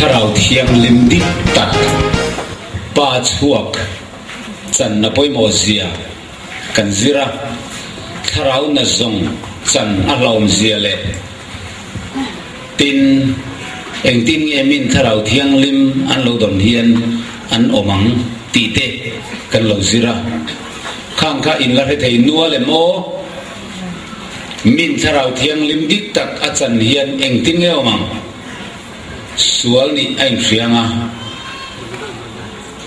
Thlarau Thianghlim dik tak Pa chhuak channa pawimawh zia kan zir a, Thlarau na zawng chan a hlauhawm zia leh tin engtin nge min Thlarau Thianghlim an lo dawn hian an awm ang tih te kan lo zir a, khang kha in la hre thei nual em aw? Min Thlarau Thianghlim dik tak a chan hian engtin nge awm ang? Sual nih a inhriang a.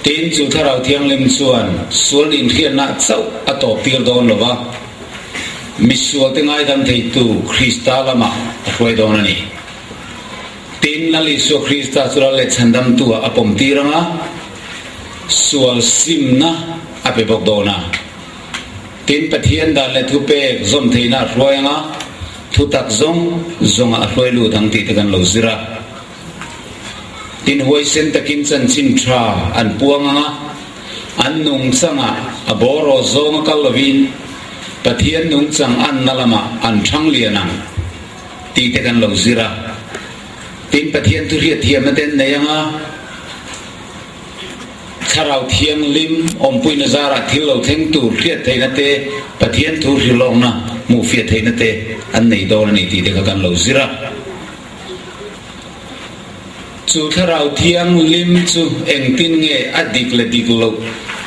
Tin, chu Thlarau Thianghlim chuan sual nih inhriatna chauh a tawp tir dawn lo va, misualte ngaidam theitu Krista lamah a hruai dawn a ni. Tin, Lal Isua Krista chu Lal leh Chhandamtu-ah a pawm tir ang a, sual simna a pe bawk dawn a. Tin, Pathian dan leh thupek zawm theihna a hruai ang a, thutak zawng zawngah a hruai lut ang tih te kan lo zir a. Tin, huaisen takin chanchin tha an puang ang a, an nungchangah a bawraw zawnga kal lovin Pathian nungchang anna lamah an thang lian ang tih te kan lo zir a. Tin, Pathian thuhriatthiamna te an nei ang a. Thlarau Thianghlim awmpuina zarah thil lo thleng tur hriat theihna te, Pathian thu hrilhawkna hmuhfiah theihna te an nei dawn a ni tih te kha kan lo zir a. Chu Thlarau Thianghlim chu engtin nge a dik leh dik loh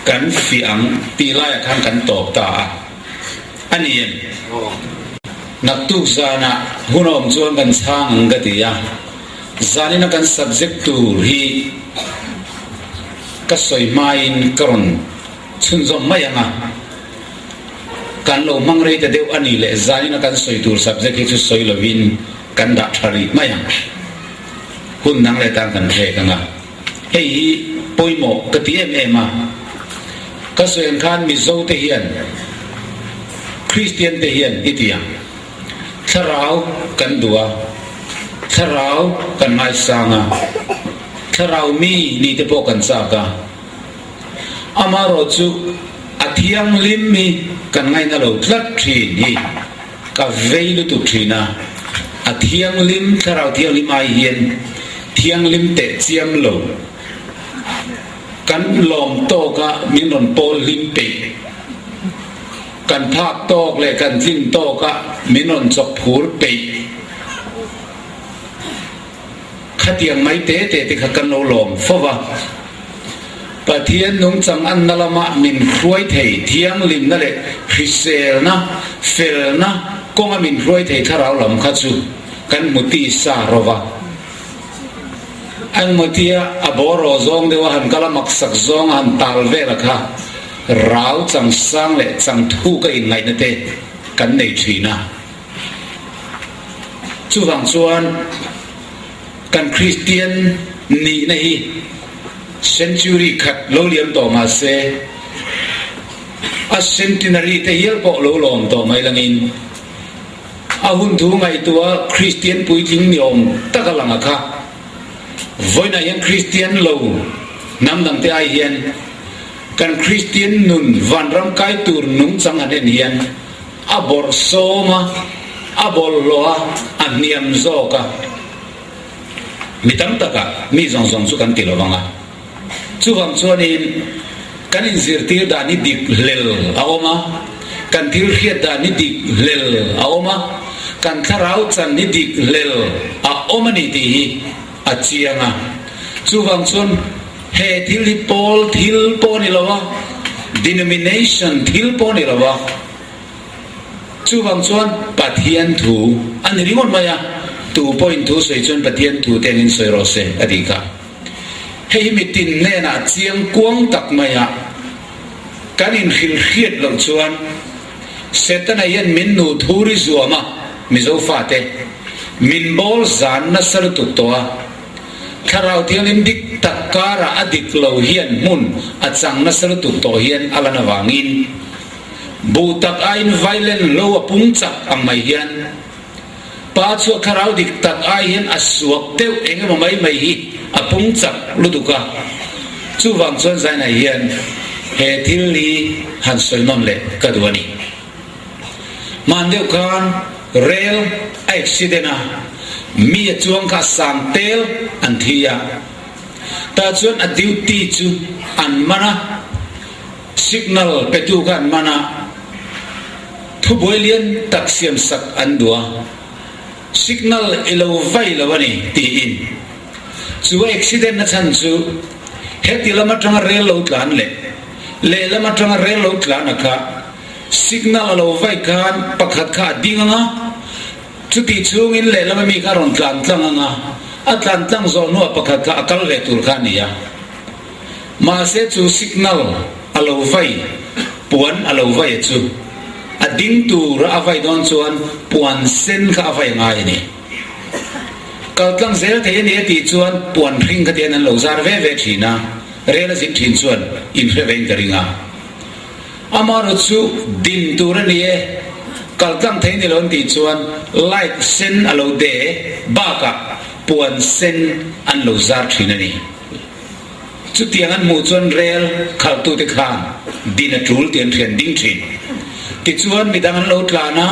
kan fiah ang tih laiah khan kan tawp ta a. A ni em? Naktuk zanah hun a awm chuan kan chhang ang ka ti a. Zanina kan subject tur hi ka sawi hmain ka rawn chhunzawm mai ang a, kan lo hmang rei ta deuh a ni leh zanina kan sawi tur subject hi chu sawi lovin kan dah tha rih mai ang. Hun dang leh tan kan thlek ang a, hei hi pawimawh ka ti em em a, ka sawi ang khan Mizo te hian Kristian te hian i ti ang. Thlarau kan duh a, thlarau kan ngaisang a, thlarau mi ni te pawh kan chak a. Amaherawhchu a thianghlim hi kan ngaihna lo tlat thin hi ka vei lutuk thin a, a thianghlim, thlarau thianghlim ai hian thianghlim teh chiam lo kan lawm tawk a min rawn pawl hlim peih. Kan phak tawk leh kan tlin tawkah min rawn chawk phur peih. Khatiang mai te te te kha kan lo lawm fo va. Pathian nungchang anna lamah min hruai thei thianghlimna leh hriselna, felna kawnga min hruai thei thlarau lam kha chu kan hmu ti sa ro va. An hmutia a bawraw zawng deuh a han kal a maksak zawng a han tal vel a kha. Rau chang sang leh chang thu ka inngaihna te kan nei thin a. Chuvang chuan kan Kristian nihna hi century khat lo liam tawh mah se, a centenary te hial pawh lo lawm tawh mai langin a hun thu ngaihtuah Kristian puitling ni awm tak a lang a kha. Vawiinah hian Kristian lo hnam dangte ai hian kan Kristian nun vanram kai tur nungchang han en hian a bawrh sawm a, a bawlhhlawh a, a hniam zawk a. Mi tam takah mi zawng zawng chu kan ti lo vang a. Chuvang chuanin kan inzirtir dan hi dik hlel a awm a, kan thil hriat dan hi dik hlel a awm a, kan thlarau chan hi dik hlel a awm a ni tih hi a chiang a. Chuvang chuan he thil hi pawl thil pawh a ni lo a, denomination thil pawh a ni lo a, chuvang chuan Pathian thu a ni ringawt mai a, tu pawhin thu sawi chuan Pathian thu te angin sawi rawh se a tih kha. Hei hi mitin hnenah chiang kuang tak maia kan inhrilhriat loh chuan Setana hian min nu thur i zuam a, Mizo fate, min bawl zan nasa lutuk tawh a. Thlarau Thianghlim dik tak karah a dik lo hian hmun a chang nasa lutuk tawh hian a lan avangin buh tak aiin violent lo a pung chak ang mai hian Pa chhuah thlarau dik tak ai hian a suak deuh eng emaw mai mai hi a pung chak lutuk a, chuvang chuan Zainai hian he thil hi han sawi nawn leh ka duh a ni. Hman deuh khan rail a accident a, Mi a chuang kha sang tel an thi a. Tah chuan a duty chu an man a, signal petu kha an man a, thubuai lian tak siam sak an duh a, signal i lo vai lo a ni tiin. Chu a accident na chhan chu heti lam atanga rel lo tlan leh lehlam atanga rel lo tlan a kha signal a lo vai khan pakhat kha a ding ang a, Chutih chhungin lehlam ami kha a rawn tlan tlang ang a, a tlan tlang zawh hnuah pakhat kha a kal ve tur kha a ni a. Mahse chu signal a lo vai, puan a lo vai a chu a ding tura a vai dawn chuan puan sen kha a vai ngai a ni. Kal tlang zel thei a ni a tih chuan puan hring kha tian an lo zar ve ve thin a, rel a zin thin chuan inhre vein ka ring a. Amaherawh chu din tur a ni e, kal tlang thei ni lo an tih chuan light sen a lo de bakah puan sen an lo zar thin a ni. Chutiang an hmuh chuan rel khalhtute khan din a tul tih an hriat ding thin. Tichuan midang an lo tlan a,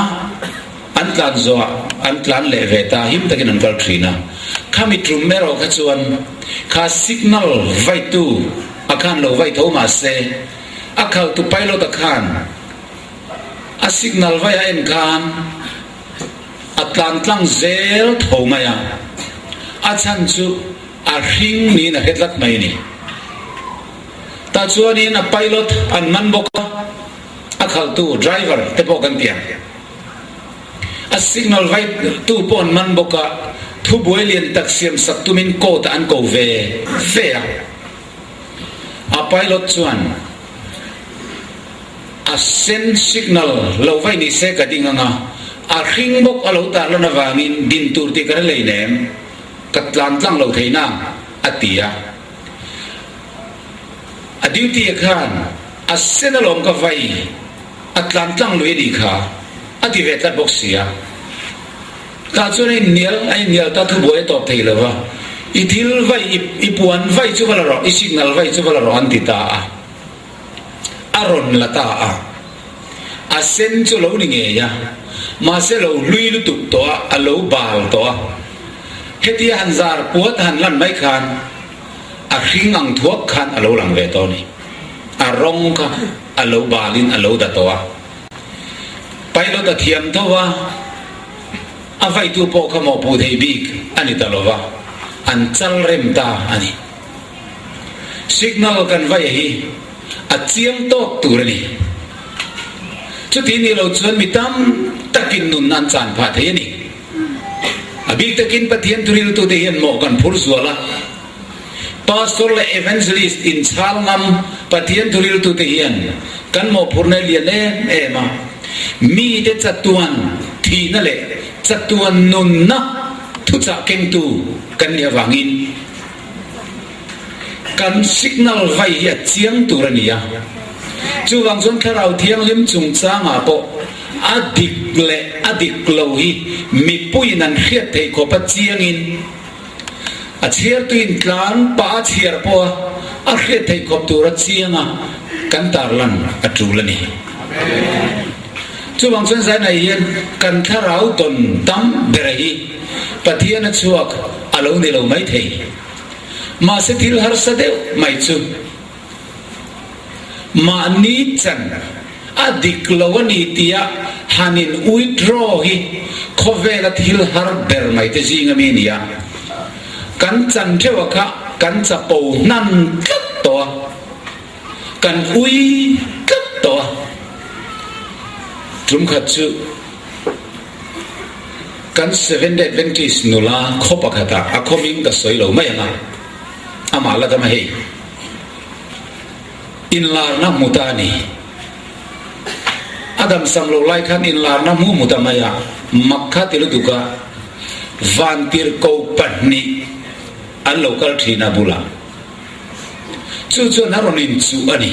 an tlan zawhah an tlan leh ve ta him takin an kal thin a. Khami tum erawh kha chuan kha signal vaitu a khan lo vai tho mahse, A khaltu pilot a khan a signal vai a en khan a tlan tlang zel tho mai a, a chhan chu a hring niin a hre tlat mai a ni. Tah chuanin a pilot an man bawk a, a khaltu driver te pawh kan ti ang. A signal vai tu pawh an man bawk a, thubuai lian tak siam sak tumin court ah an ko ve ve a. A pilot chuan a sen signal lo vai ni se ka ding anga, a hring bawk a lo tar lan avangin din tur tih ka hre lei nem, ka tlan tlang lo thei nang, a ti a. A duty a khan a sen alawm ka vai, a tlan tlang lui a nih kha, a ti ve tlat bawk si a. Tah chuan a inhnial, a inhnial ta thubuai a tawp thei lo va, I thil vai, i, i puan vai chu va la rawh, i signal vai chu va la rawh an ti ta a. A rawn la ta a. A sen chu lo ni ngei a, mahse lo hlui lutuk tawh a, a lo bal tawh a. Hetia han zar puat han lan mai khan a hring ang thuak khan a lo lang ve tawh a ni. A rawng kha a lo balin a lo da tawh a. Pilot a thiam tho a, a vaitu pawh kha mawhpuh thei bik a ni ta lo va, an chal rem ta a ni. Signal kan vaia hi a chiang tawk tur a ni. Chuti ni lo chuan mi tam takin nun an chan phah thei a ni. A bik takin Pathian thuriltute hian mawh kan phur zual a. Pastor leh Evangelist inchhal ngam Pathian thuriltute hian kan mawhphurna lian em em a, mite chatuan thihna leh chatuan nunna thuchah kengtu kan nih avangin kan signal vai hi a chiang tur a ni a. Chuvang chuan Thlarau Thianghlim chungchangah pawh a dik leh a dik lo hi mipuiin an hriat theih khawp a chiangin, A chhiartuin tlan pah a chhiar pawha a hriat theih khawp tura chianga kan tarlan a tul a ni. Chuvang chuan zainai hian kan thlarau tawn tam bera hi Pathian a chhuak a lo ni lo mai thei. Mahse thil harsa deuh mai chu Mahni chan a dik lo a ni tia han in withdraw hi khawvela thil har ber mai te zing ami a ni a. Kan chan theuh a kha kan chapo hnan tlat tawh a, kan ui tlat tawh a. Tumkhat chu kan Seventh-day Adventist nula khaw pakhatah a khawming ka sawi lo mai ang a, amah la dam a hei. Inlarna hmu ta a ni. A damsam lo lai khan inlarna hmu hmu ta mai a, mak kha ti lutuk a, vantirhko pahnih an lo kal thin a bulah. Chu chuan a rawn inchuh a ni.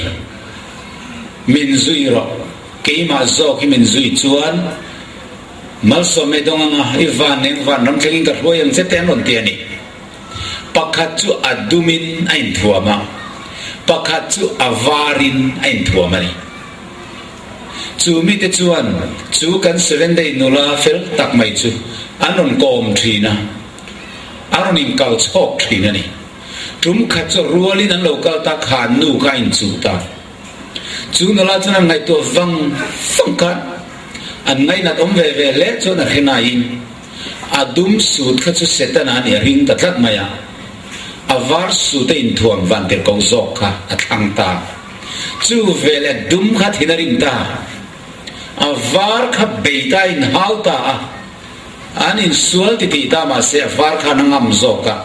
Min zui rawh, keimah zawk hi min zui chuan malsawm e dawng anga i van eng vanram thlengin ka hruai ang che te an rawn ti a ni. Pakhat chu a dumin a inthuam a, pakhat chu a varin a inthuam a ni. Chu mite chuan chu kan Seventh Day nula fel tak mai chu an rawn kawm thin a. A rawn inkal chhawk thin a ni. Tum khat chu rualin an lo kal ta kha nu kha a inchuh ta. Chu nula chuan an ngaihtuah vang vang khan an ngainat awm ve ve hle chuan a hre naiin a dum sut kha chu Setana a nih a ring ta tlat mai a. A var sut a inthuam van tir ko zawk kha a thlang ta. Chu veleh dum kha thin a rim ta. A var kha bei ta a inhau ta a. An insual ti tih ta mahse a var khan a ngam zawk a,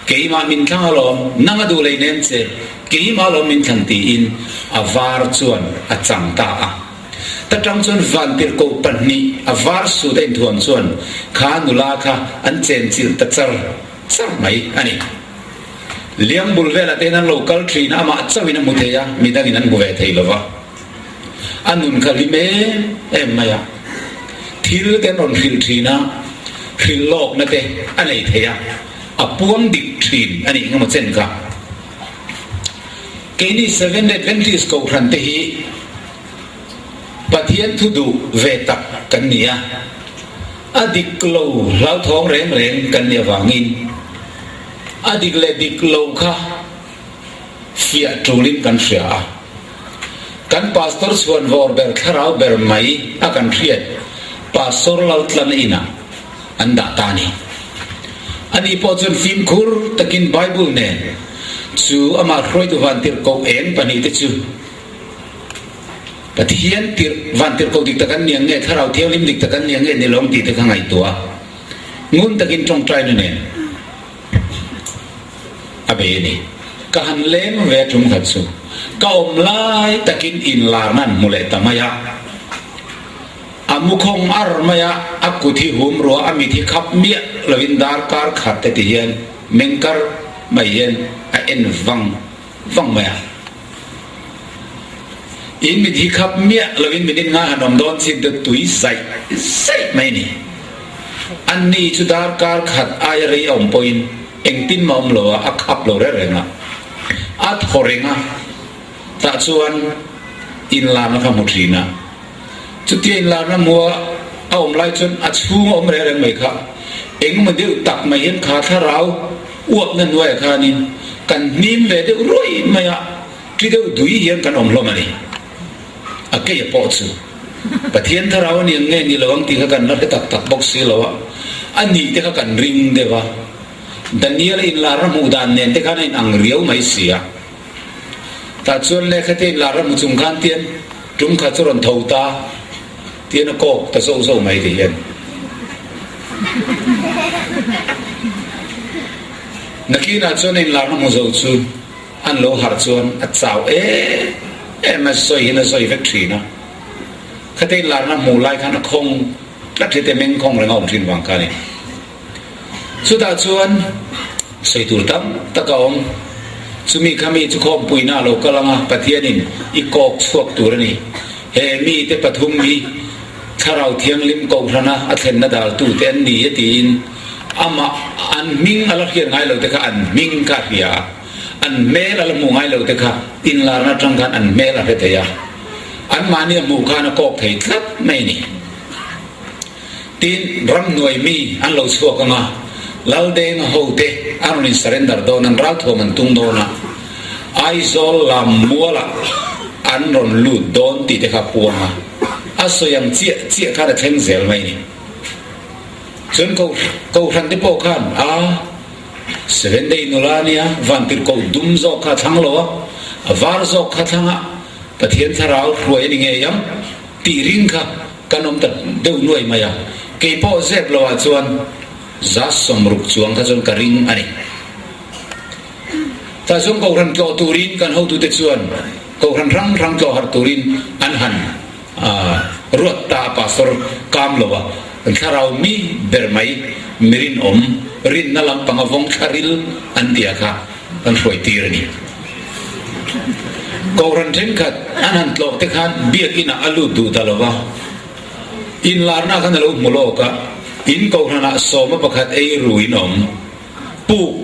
Keimah min thlang alawm, nang a duh lei nen che, keimah alawm min thlan tiin a var chuan a chang ta a. Ta tang chuan vantirhkoh pahnih a var sut a inthuam chuan kha nula kha an chenchilh ta char char mai a ni. Liang bul velah te hian an lo kal thin a, amah chauhin a hmu thei a, midangin an hmu ve thei lova. A nun kha hlim em em mai a, thil te an rawn hrilh thin a, hrilh lawkna te a nei thei a, a puang dik thin a nih engemaw chen kha. Keini Seventh Adventist Kohhran te hi Pathian thu duh ve tak kan ni a, a dik lo hlauthawng reng reng kan nih avangin a dik leh dik lo kha fiah tulin kan hria a. Kan Pastor chhuan vawr ber thlarau ber mai a kan hriat Pastor Laltlana inah an dah ta a ni. Ani pawh chuan fimkhur takin Bible nen chu amah hruaitu vantirhkoh eng pahnihte chu Pathian tirh vantirhkoh dik tak an ni ang nge Thlarau Thianghlim dik tak an ni ang nge ni lawng tih te kha ngaihtuah a ngun takin tawngtaina nen A bei a ni. Ka han leng ve tum khat chu ka awm lai takin inlarna an hmu leh ta mai a. A mu khawng ar mai a, a kut hi hum rua, a mit hi khap miah loin darkar khat te ti hian meng kar mai hian a en vang vang mai a. In mit hi khap miah loin minute nga han awm dawn chin te tui zaih zaih mai a ni. Anni chu darkar khat aia rei a awm pawhin engtin mah awm lo a, a khap lo reng reng a, a thaw reng a, tah chuan inlarna kha hmu thin a. Chutia inlarna hmua a awm lai chuan a chhung a awm reng reng mai kha engemaw deuh tak mai hian kha thlarau uapna hnuaiah khanin kan hnim ve deuh ruai mai a, ṭi deuh dui hian kan awm hlawm a ni. A keia pawh chu Pathian thlarau a ni ang nge ni lo ang tih kha kan la hre tak tak bawk si lo a, a nih te kha kan ring deuh a. Daniel a inlarna hmuh dan nen te khan a inang riau mai si a. Tah chuan lehkha te inlarna hmu chung khan tian tum kha chu rawn tho ta tian a kawk ta zoh zoh mai ti hian. Nakinah chuan a inlarna hmu zo chu. An lo harh chuan a chau em em a, sawi hian a sawi vek thin a. Khate inlarna hmuh lai khan a khawng tlat hi te meng khawng reng a awm thin vang kha a ni. Chutah chuan sawi tur tam tak a awm. Chumi kha mi chu khawmpuina a lo kal ang a, Pathianin i kawk chhuak tur a ni. He mite pathum hi Thlarau Thianghlim Kohhrana a thlenna daltute an ni a tiin amah an hming a la hriat ngai lote kha an hming kha a hria a. An hmel a la hmuh ngai lo te kha inlarna atang khan an hmel a hre thei a, anmahni a hmuh khan a kawk thei tlat mai a ni. Tin, ramhnuai mi an lo chhuak ang a, Laldenga ho te an rawn in surrender dawn, an ralthuam an tung dawn a, Aizawl lam mualah an rawn lut dawn tih te kha a puang a, a sawi ang chiah chiah khan a thleng zel mai a ni. Chuan Kohhran te pawh khan a. Seven Day nula ania, vantirhkoh dum zawk kha a thlang lo a, a var zawk kha thlang a, Pathian thlarau hruai a ni ngei ang tih ring kha kan awm ta deuh nuai mai a, kei pawh zep lo ah chuan za sawmruk chuang kha chuan ka ring a ni. Tah chuan Kohhran tlawh turin kan hotute chuan Kohhran hrang hrang tlawh harh turin an han Ruat ta a pastor kam lo a, thlarau mi ber mai mi rinawm, rinna lampang a vawng thlaril an tia kha kan hruai tir a ni. Kohhran thenkhat an han tlawh te khan biakinn ah a lut duh ta lo va, inlarna khan a lo hmu lawk a, in kohhran ah sawma pakhat ei ru in awm, puk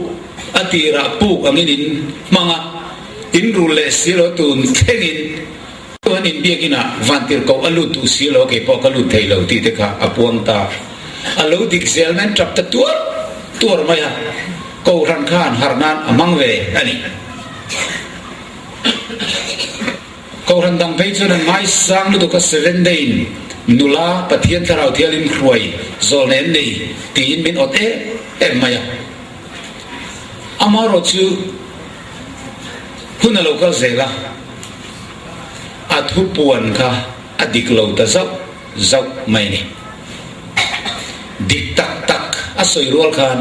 a tirah puk angin in hmang a, in rul leh si lo tun thlengin, Chuan in biakinah vantirhkoh a lut duh si lo, kei pawh ka lut thei lo tih te kha a puang ta. A lo dik zel nan tap ta tuar tuar mai a, Kohhran khan harh nan a hmang ve a ni. Kohhran dang phei chuan an ngaisang lutuk a Seven Day in nula Pathian Thlarau Thianghlim hruai zawl nen nei tiin min awt em em mai a. Amaherawh chu hun a lo kal zel a, a thupuan kha a dik lo ta zauh zauh mai a ni. Dik tak tak a sawi rual khan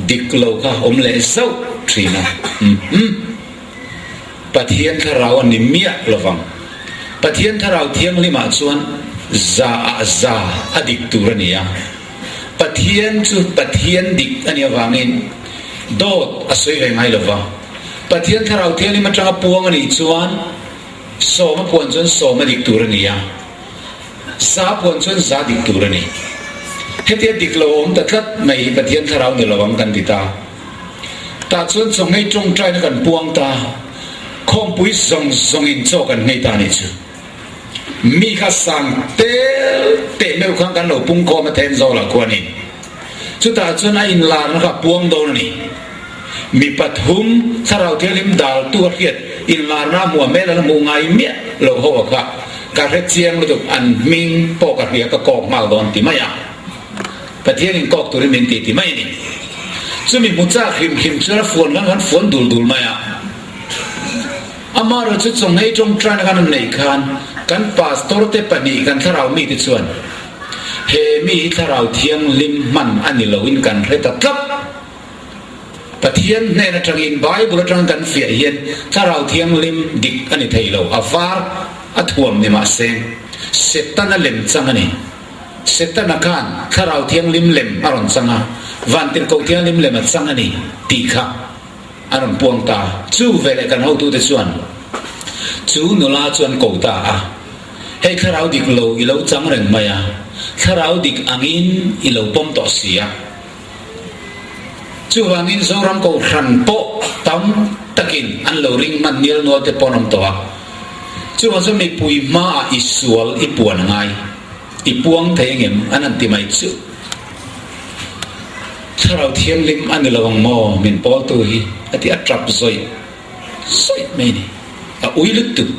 dik lo kha awm leh zauh thin a. Umm. Pathian Thlarau a ni miah lovang. Pathian Thlarau Thianghlimah chuan za ah za a dik tur a ni a. Pathian chu Pathian dik a nih avangin dawt a sawi ve ngai lova. Pathian Thlarau Thianghlim atanga puang a nih chuan sawm a puan chuan sawm a dik tur a ni a. Za puan chuan za dik tur a ni. Hetia dik lo awm ta tlat mai hi Pathian Thlarau ni lovang kan ti ta. Tah chuan chaw nghei tawngtaina kan puang ta, khawmpui zawng zawngin chaw kan nghei ta nih chu. Mi kha sang tel teh meuh khan kan lo pung khawm a Thenzawl ah khuanin. Chutah chuan a inlarna kha a puang dawn a ni. Mi pathum Thlarau Thianghlim daltu a hriat inlarna a hmuh a hmel an hmuh ngai miah lo ho a kha ka hre chiang lutuk an hming pawh ka hria ka kawk nghal dawn ti mai a. Pathianin kawk turin min ti ti mai a ni. Chumi hmu chak hrim hrim chuan a fuan khan kan fuan dul dul mai a. Amaherawhchu chu chawnghei tawngtaina kan han neih khan kan pastor te pahnih kan thlarau mite chuan he mi hi thlarau thianghlim hman a ni loin kan hre ta tlat. Pathian hnen atangin Bible atang kan fiah hian thlarau thianghlim dik a ni thei lo, a var a thuam ni mahse Setana lem chang a ni. Setana khan thlarau thianghlim lem a rawn chang a, vantirhkoh thianghlim lem a chang a ni tih kha a rawn puang ta. Chu veleh kan hotute chuan chu nula chu an ko ta a, Hei thlarau dik lo i lo chang reng mai a, thlarau dik angin i lo pawm tawh si a. Chuvangin Zoram Kohhran pawh tam takin an lo ring hman nial nual te pawh an awm tawh a. Chuvang chuan mipui hmaah i sual i puan a ngai, i puang thei angem an han ti mai chu. Thlarau Thianghlim a ni lo ang maw min pawltu hi a ti a tap zawih zawih mai a ni. A ui lutuk.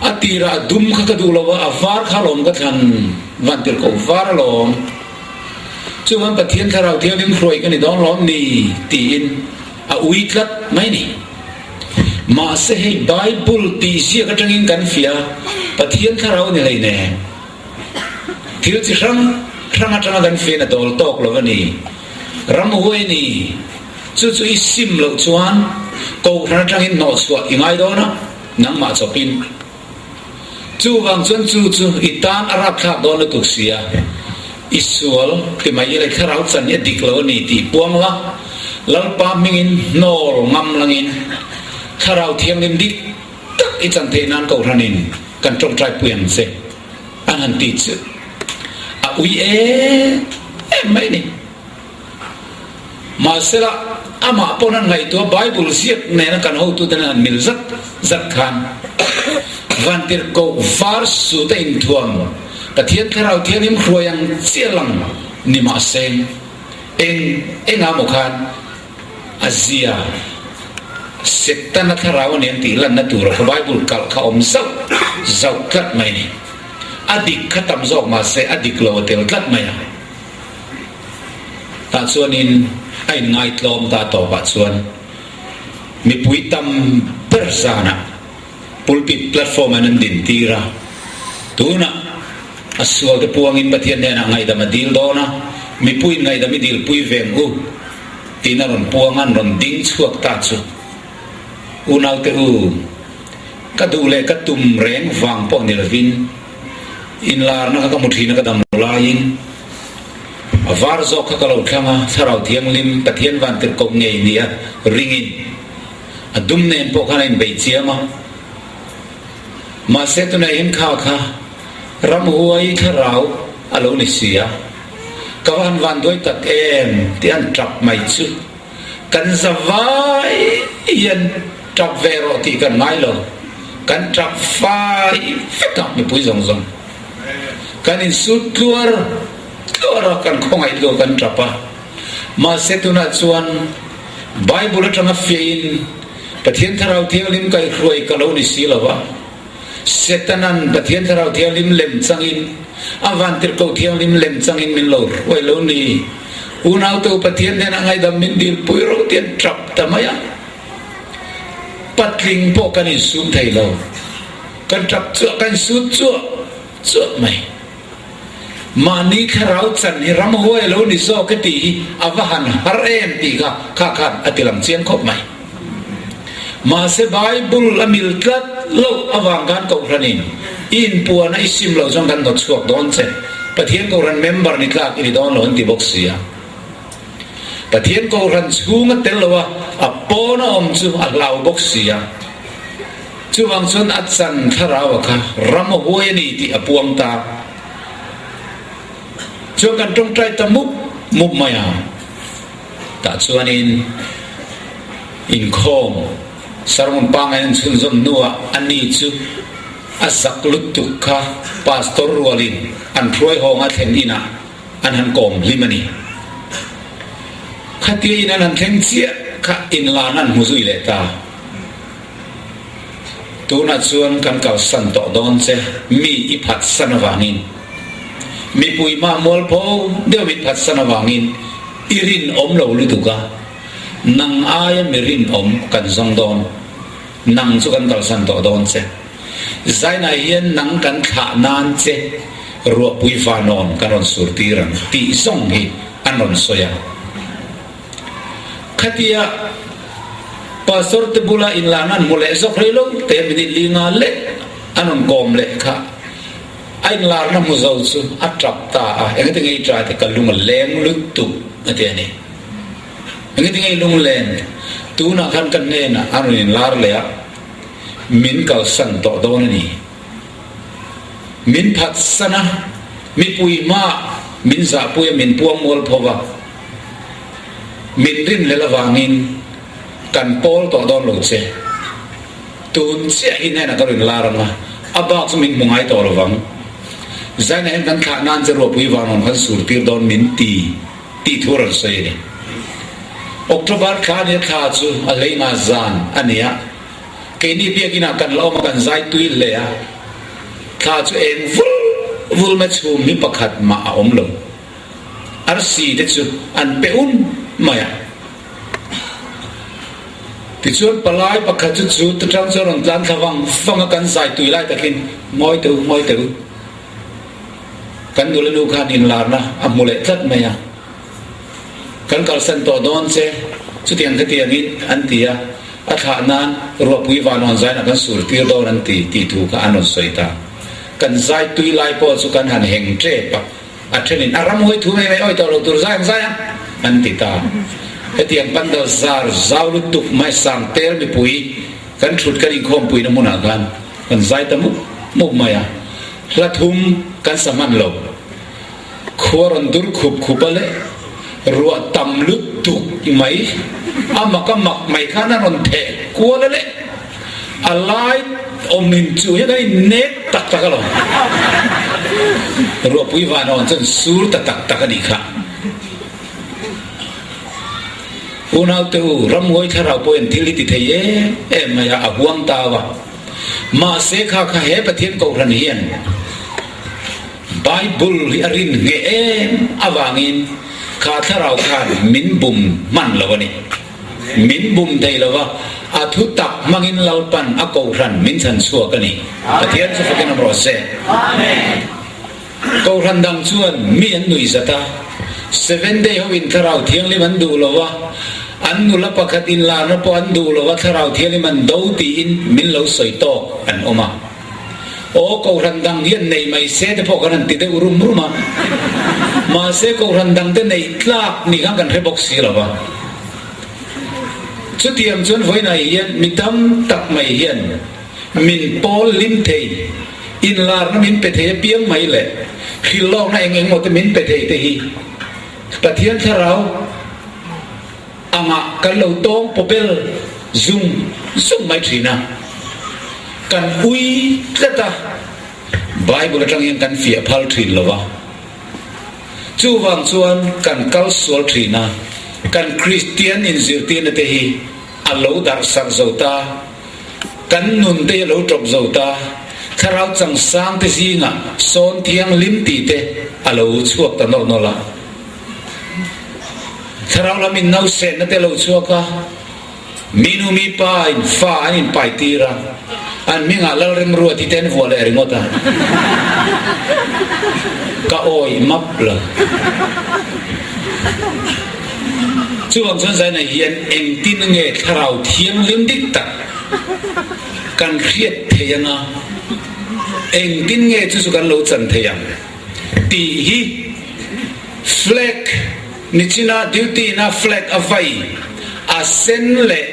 A tirah a dum kha ka duh lo a, a var kha alawm ka thlan van tir ko var alawm. Chuan Pathian Thlarau Thianghlim hruai ka ni dawn lawm ni tiin a ui tlat mai ni. Mahse hei Bible tih ziak atangin kan fiah a, Pathian Thlarau ni hleinem. Thil chi hrang hrang atanga kan fiahna dawl tawk lo a ni. Ramhuai ni. Chu chu i sim loh chuan Kohhran atangin hnawhchhuah i ngai dawn a, nangmah chawpin. Chuvang chuan chu chu i tan a rapthlak dawn lutuk sia, i sual ti mai ila i thlarau chan hi a dik lo a ni tih puang la, Lalpa hmingin hnawl ngam langin thlarau thianghlim dik tak i chan theih nan Kohhranin kan tawngtai pui ang che an han ti chu a ui em em mai a ni. Mahsela, amah pawn an ngaihtuah Bible ziak nena kan hotute nen han mil zat zat khan Vantirhkoh var suta inthuam Pathian Thlarau Thianghlim hruai ang chiah lang ni mahse eng engah maw khan a zia Setana Thlarau a ni an tih lanna tura kha Bible kalh kha awm zauh zauh tlat mai a ni. A dik kha tam zawk mahse a dik lo a tel tlat mai a. Tah chuanin a inngaitlawm ta tawpah chuan mipui tam ber zanah pulpit platform an an din tir a, tunah a sualte puangin Pathian hnenah ngaihdam a dil dawn a, mipuiin ngaihdam i dilpui ve ang u tiin a rawn puang a, an rawn ding chhuak ta chu unaute u ka duh leh ka tum reng vang pawh ni lovin inlarna kha ka hmu thin a ka dam laiin A var zawk kha ka lo thlang a, Thlarau Thianghlim Pathian vantirhkoh ngei nia ringin a dum nen pawh khan a inbeih chiam a. Mahse tunah hian kha kha ramhuai thlarau a lo ni si a, ka va han vanduai tak em tih an tap mai chu kan za vai hian tap ve rawh tih kan ngai lo, kan tap fai vek a mipui zawng zawng. Kan insut tluar tluar a, kan khawngaih luah kan tap a. Mahse tunah chuan Bible atanga fiahin Pathian Thlarau Thianghlim kaihhruai ka lo ni si lo va. Setanan Pathian Thlarau Thianghlim lem changin, a Vantirhkoh Thianghlim lem changin min lo hruai lo ni. Unaute u Pathian hnenah ngaihdam min dilpui ro ti an tap ta mai a. Patling pawh kan insum thei lo. Kan tap chuah, kan sut chuah chuah mai. Mahni thlarau chan hi ramhuai lo ni zawk e tih hi a va han har em tih kha kha khan a ti lang chiang khawp mai. Mahse Bible a mil tlat loh avang khan Kohhranin i inpuan a i sim loh chuan kan hnawt chhuak dawn che. Pathian Kohhran member ni tlak i ni dawn lo an ti bawk si a. Pathian Kohhran chhung a tel lo a, a pawn a awm chu a hlau bawk si a. Chuvang chuan a chan thlarau a kha ram a huai a ni tih a puang ta. Chuan kan tawngtai ta mup mup mai a. Tah chuanin inkhawm sermon pangngai an chhunzawm hnuah a ni chu a zak lutuk kha pastor rualin an hruai hawng a thlen inah an han kawm hlim a ni. Khatia in an han thleng chiah kha inlan an hmu zui leh ta. Tunah chuan kan kalsan tawh dawn che, mi i phatsan avangin. Mipui hma mualpho deuh min phatsan avangin i rinawm lo lutuk a, nang aia mi rinawm kan zawng dawn, nang chu kan kalsan tawh dawn che. Zainah hian nang kan thlah nan che ruahpui vanawn kan rawn sur tir ang tih zawng hi an rawn sawi a. Khatia Pastor te bula inlan an hmu leh zawk rei lo te minute li nga lek an rawn kawm leh kha a inlarna hmu zo chu a tap ta a, engati nge i tah te ka lung a leng lutuk a ti a ni. Engati nge i lung len? Tunah khan ka hnenah an rawn inlar leh a, min kalsan tawh dawn a ni. Min phatsan a, mipui hmaah min zahpui a, min puang mual pho va. Min rinhlel avangin kan pawl tawh dawn lo che. Tun chiah hi hnenah ka rawn lar ang a, a bak chu min hmu ngai tawh lo vang. Zainah hian kan thlah nan che ruahpui vanawn kan sur tir dawn min ti tih thu a rawn sawi a ni. October thla nia thla chu a hlei nga zan a ni a, keini biakinah kan la awm a kan zai tui hle a, thla chu eng vul vul mai chhum hi pakhat mah a awm lo. Arsi te chu an pe un mai a. Tichuan palai pakhat chu chu te tang chuan rawn tlan thla vang vang a, kan zai tui lai takin ngawi teh u, ngawi teh u. Kan nula nu khan inlarna a hmu leh tlat mai a. Kan kalsan tawh dawn che, chutiang khatiangin an ti a, a thlah nan ruahpui vanawn zainah kan sur tir dawn an ti tih thu kha an rawn sawi ta. Kan zai tui lai pawh chu kan han heng tep a. A thenin a ram hawi thu mai mai awi tawh lo tur zai ang zai ang an ti ta. Hetiang pandal zar zau lutuk mai sang tel mipui kan thut kan inkhawmpuina hmunah khan kan zai ta mup mup mai a, hla thum kan sa hman lo. Khua rawn dur khup khup a leh ruah tam lutuk mai a mak a mak mai khan a rawn theh kual a leh. A lai awm in chu hian a innek tak tak alawm. Ruahpui van awn chuan sur ta tak tak a nih kha. Unaute u, ramhuai thlarau pawh hian thil hi ti thei em em mai a, a huang tau a. Mahse kha kha he Pathian Kohhran hian Bible hi a rin ngheh em avangin kha thlarau khan min bum hman lo a ni. Min bum thei lo va, a thu tak hmangin Lalpan a Kohhran min chhan chhuak a ni. Pathian chu fakin awm rawh se. Kohhran dang chuan mi an nuih zat a, Seven Day ho in Thlarau Thianghlim an duh lo va, an nula pakhat inlarna pawh an duh lo va, Thlarau Thianghlim an do tiin min lo sawi tawk an awm a. Aw, Kohhran dang hian nei mai se te pawh kan han ti deuh rum rum a, mahse Kohhran dang te neih tlak ni khan kan hre bawk si lo va. Chutiang chuan vawiinah hian mi tam tak mai hian min pawl hlim thei, inlarna min pe thei apiang mai leh hrilhlawkna eng eng maw te min pe thei te hi Pathian Thlarau angah kan lo tawng pawbel zung zung mai thin a, kan ui tlat a, Bible atang hian kan fiah phal thin lo va. Chuvang chuan kan kal sual thin a. Kan Kristian inzirtirna te hi a lo darh sarh zo ta, kan nun te hi a lo tawp zo ta, thlarau changsang te zingah sawn thianghlim tih te a lo chhuak ta nawlh nawlh a. Thlarau lam in nausenna te a lo chhuak a, mi nu mi pa in fa an inpai tir a, an hmingah Lalremruati te an vuah leh ringawt a, ka awih map lo. Chuvang chuan Zaina hian engtin nge thlarau thianghlim dik tak kan hriat thei anga, engtin nge chu chu kan lo chan thei ang tih hi flag nichina duty na flag a vai a sen leh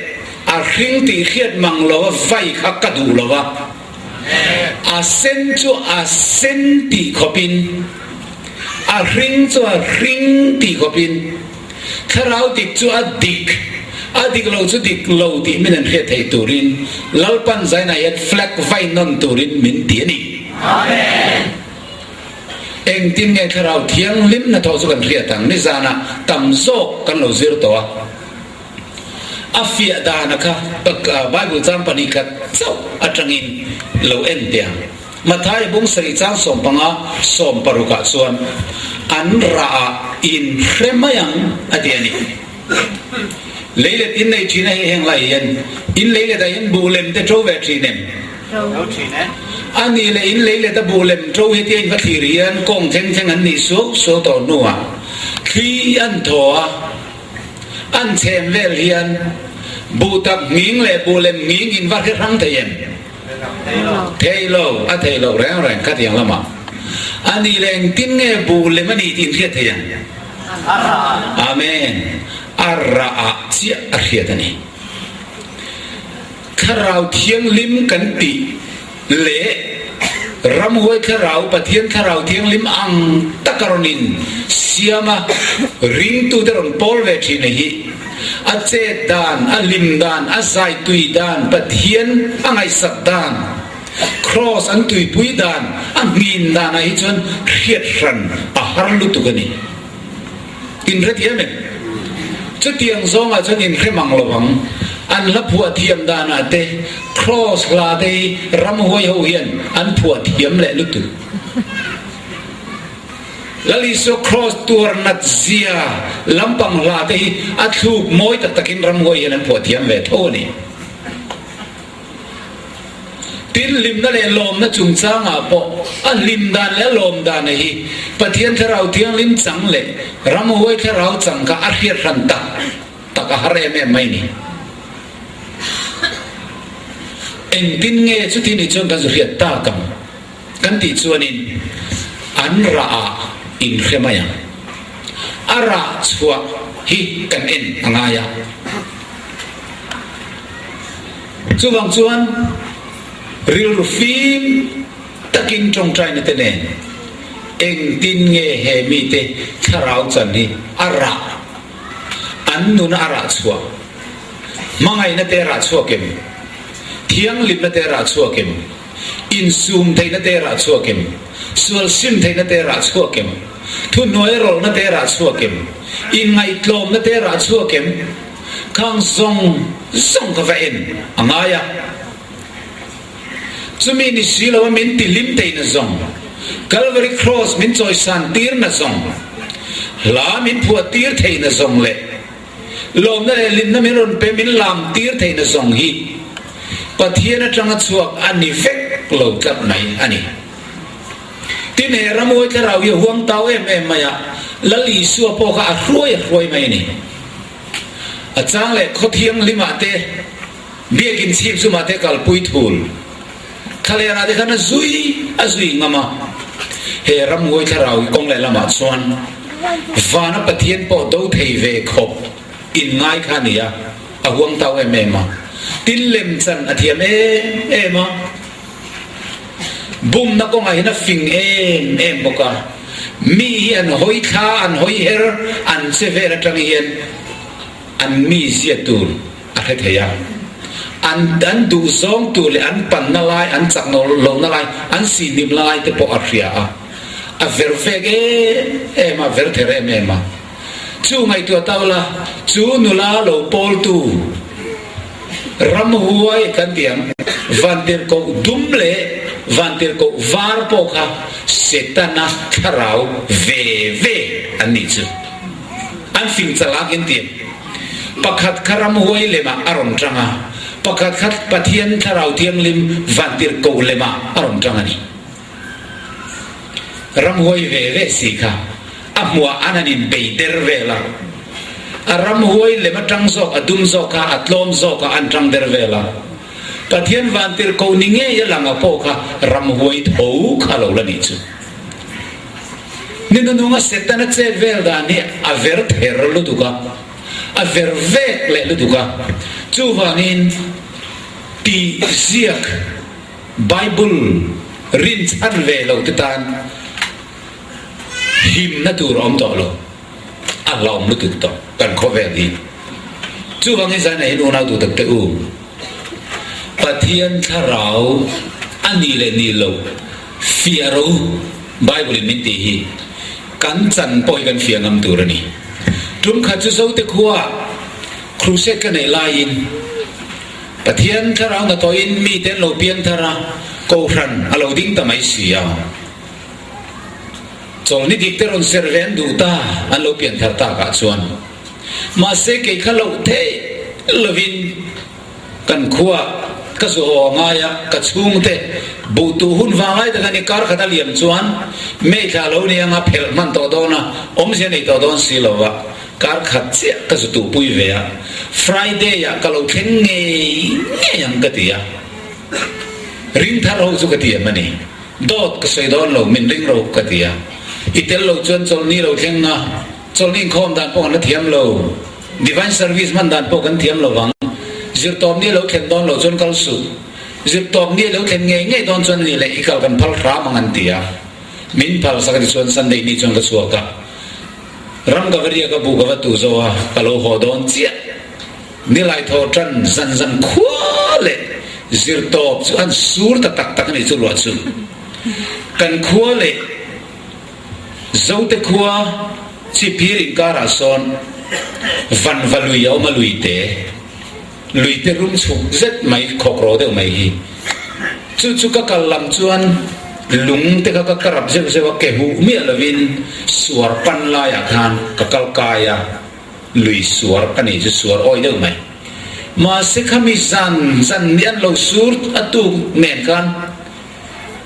a hring tih hriat mang lo a vai kha ka duh lo a, a sen chu a sen tih khawpin a hring chu a hring tih khawpin thlarau dik chu a dik, a dik lo chu dik lo tih min an hriat theih turin Lalpan zainah hian flag vai nawn turin min ti a ni. Amen. Engtin nge thlarau thianghlim hnathawh chu kan hriat ang? Nizanah tam zawk kan lo zir tawh a. A fiah dana kha Bible chang pahnih khat chauh atangin lo en teh ang. Matthai bung sarih chang 15 16 ah chuan an rah ah in hre mai ang a ti a ni. Leilet in nei thin a hei heng lai hian in leilet ah hian buh lem te to ve thin em? To thin e. A nih leh in leilet a buh lem to hetia in va thlir hian kawng thleng thleng an nih suau suau tawh hnuah thli an thaw a, An chhem vel hian buh tak nghing leh buh lem nghing in va hre hrang thei em? Thei lo, a thei loh reng reng khatiang lamah. A nih leh engtin nge buh lem a nih tih in hriat thei ang? Amen. A rah ah chiah a hriat a ni. Thlarau Thianghlim kan tih leh ramhuai thlarau, Pathian Thlarau Thianghlim ang taka rawn in siam a, ringtute rawn pawl ve thin a hi. A chet dan, a hlim dan, a zai tui dan, Pathian a ngaihsak dan, Kraws an tuipui dan, a hmin danah hi chuan hriat hran a har lutuk a ni. Inhrethiam em? Chutiang zawngah chuan inhre mang lo ang. An hla phuah thiam danah te, Kraws hla te hi ramhuai ho hian an phuah thiam leh lutuk. Lal Isua Kraws tuar nat zia lampang hla te hi a thluk mawi tak takin ramhuai hian an phuah thiam ve tho a ni. Tin, hlimna leh lawmna chungchangah pawh a hlim dan leh a lawm dan hi Pathian Thlarau Thianghlim chang leh Ramhuai Thlarau chang kha a hriat hran tak tak a har em em mai ni. Engtin nge chuti nih chuan kan zu hriat tak ang kan tih chuanin an rah ah inhre mai ang. A rah chhuah hi kan en a ngai a. Chuvang chuan rilru fim takin tawngtaina te nen engtin nge he mite thlarau chan hi a rah, an nuna a rah chhuah, hmangaihna te a rah chhuak em, thianghlimna te a rah chhuak em, insum theihna te a rah chhuak em, sual sim theihna te a rah chhuak em, thuhnuai rawlhna te a rah chhuak em, inngaihtlawmna te a rah chhuak em, Khang zawng zawng ka va en a ngai a, chumi ni si lo a min ti hlim thei na zawng, Calvary Cross min chawisan tir na zawng, hla min phuah tir thei na zawng leh lawmna leh hlimna min rawn pe min lam tir thei na zawng hi Pathian atanga chhuak a ni vek lo tlat mai a ni. Tin, he Ramhuai thlarau hi a huang tau em em mai a, Lal Isua pawh kha a hruai a hruai mai a ni. A chang leh khaw thianghlimah te, biakin chhip zumah te kalpui thul thlalenah te khan a zui a zui ngam a. He ramhuai thlarau hi kawng leh lamah chuan vana Pathian pawh do thei ve khawp inngai kha a ni a, a huang tau em em a. Tin lemchan a thiam em em a. Bumna kawngah hian a fing em em bawk a, mi hi an hawi thla, an hawi her, an che vel atang hian an mi zia tur a hre thei a. An an duh zawng tur leh an panna lai, an chak lohna lai, an sihnim lai te pawh a hria a. A ver vek em em a, ver ther em em a. Chu ngaihtuah ta ula, chu nula lo pawltu ramhuai kan ti ang, vantirhkoh dum leh vantirhkoh var pawh kha Setana thlarau ve ve an nih chu. An fing chalak in ti ang. Pakhat kha ramhuai lemah a rawn tang a, pakhat kha Pathian thlarau thianghlim vantirhkoh lemah a rawn tang a ni. Ramhuai ve ve si kha a hmuah an han inbei der vel a, a ramhuai lem atang zawk a dum zawk kha a tlawm zawk a an tang der vel a, Pathian vantirhkoh ni ngei a lang a pawh kha ramhuai tho kha lo la nih chu. Ni hnununga Setana chet vel dan hi a ver ther lutuk a, a ver vek leh lutuk a, chuvangin tih ziak Bible rin chhan ve lo te tan himna tur a awm tawh lo, a hlauhawm lutuk tawh kan khawvel hi. Chuvangin zan ah hian unau duh tak te u, Pathian thlarau a nih leh nih loh fiah ro Bible in min tih hi kan chan pawh hi kan fiah ngam tur a ni. Tum khat chu Zote khua crusade ka neih laiin, Pathian thlarau hnathawhin mite an lo piang thar a, Kohhran a lo ding ta mai si a. Chawlhni dik te rawn serh ve an duh ta, an lo pian thar takah chuan. Mahse kei kha loh theih lovin kan khua ka zu haw a ngai a, ka chhungte buhtu hun vanglai tak a ni, kar khat a liam chuan May thla lo ni anga phelh hman tawh dawn a, awmzia nei tawh dawn si lova. Kar khat chiah ka zu tuhpui ve a, Friday ah ka lo thleng ngei ngei ang ka ti a, ring thar ho chu ka ti em a ni, dawt ka sawi dawn lo, min ring ro ka ti a, i tel lo chuan chawlhni lo thleng a, chawlhni inkhawm dan pawh kan la thiam lo, Divine Service hman dan pawh kan thiam lo vang, zirtawpni a lo thlen dawn lo chuan kal suh, zirtawpni a lo thlen ngei ngei dawn chuan a ni leh i kal kan phal hram ang an ti a, min phal sak a ti chuan Sunday ni chuan ka chhuak a. Ram ka va riak a, buh ka va tuh zo a, ka lo haw dawn chiah. Nilai thaw tan zan zan khua leh zirtawp chu an sur ta tak tak a nih chu ruah chu. Kan khua leh Zote khua Chhiphir inkarah sawn Vanva lui a awm a, luite, luite rum chhuk zet mai khawk ro deuh mai hi. Chu chu ka kal lam chuan lung te kha ka karap zeuh zeuh a, ke huh miah lovin suar pan laiah khan ka kal kai a, lui suar ka nih chu suar awi deuh mai. Mahse khami zan zan ni an lo sur a tuk nen khan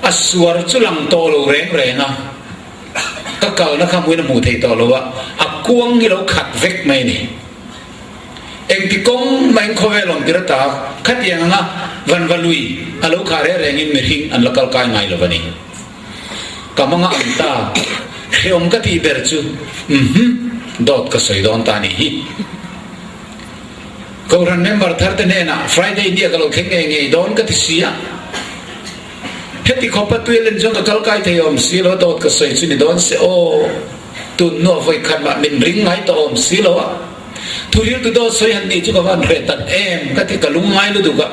a suar chu lang tawh lo reng reng a, ka kalna kha hmuin a hmuh theih tawh lo a, a kuang hi lo khat vek mai a ni. Engti kawng mahin khawvel awm tir ata khatiang anga vanva lui a lo khah reng rengin mihring an la kal kai ngai lo a ni. Ka hmanga ang ta, hrehawm ka tih ber chu uhmm dawt ka sawi dawn ta nih hi. Kohhran member thar te hnenah Friday nia ka lo thleng ngei ngei dawn ka ti si a. Heti khawpa tui a len chuan ka kal kai thei awm si lo, dawt ka sawi chu ni dawn se aw. Tun hnuah vawi khat mah min ring ngai tawh awm si lo a, thu riltu dawt sawi han nih chu ka van hreh tak em ka ti ka lung ngai lutuk a,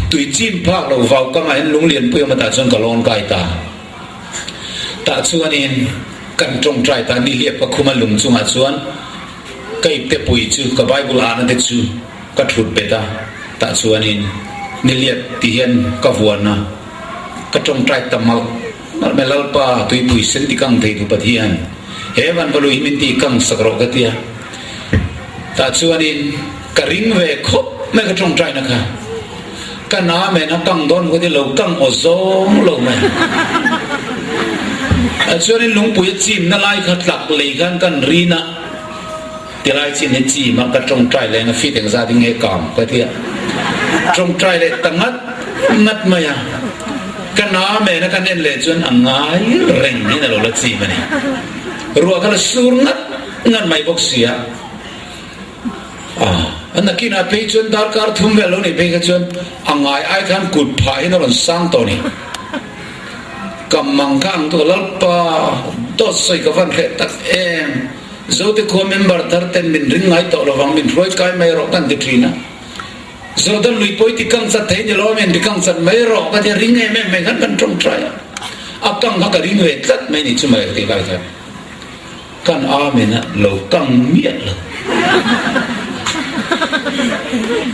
tui chim phak lo vau kam ah hian lung lianpui awm atah chuan ka lawn kai ta. Tah chuanin kan tawngtai ta nihliap ka khum a lung chungah chuan ka ipte pui chu ka Bible ahna te chu ka thut bet a, tah chuanin nihliap ti hian ka vuan a, ka tawngtai ta malh. Malhme Lalpa, tuipui sen ti kang thei tu Pathian, he vanvalu hi min ti kang sak rawh ka ti a. Tah chuanin ka ring ve khawp mai ka tawngtaina kha. Ka na men a kang dawn maw ka ti lo kang aw zawng lo mai. Tah chuanin lungpui a chimna lai kha tlak lei khan kan rin a, tilai chin hi chim a ka tawngtai leh eng a fit engzat in nge kang ka ti a. Tawngtai leh ta ngat ngat mai a. Ka na mena kan en leh chuan a ngai reng hian a lo la chim a ni. Ruah kha la sur ngat ngat mai bawk si a. A nakinah phei chuan darkar thum vel lo nih phei kha chuan a ngai ai khan kut phah hian a rawn sang tawh a ni. Ka mang kha ang tuk a Lalpa dawt sawi ka van hreh tak em. Zote khua member thar ten min ring ngai tawh lovang min hruai kai mai rawh kan ti thin a. Jordan lui pawi ti kang chat thei ni lo amen ti kang chat mai rawh ka tia ring em em mai khan kan tawngtai a, a kang kha ka ring ve tlat mai ni chu mai ka ti lai khan. Kan Amen a lo kang miah lo.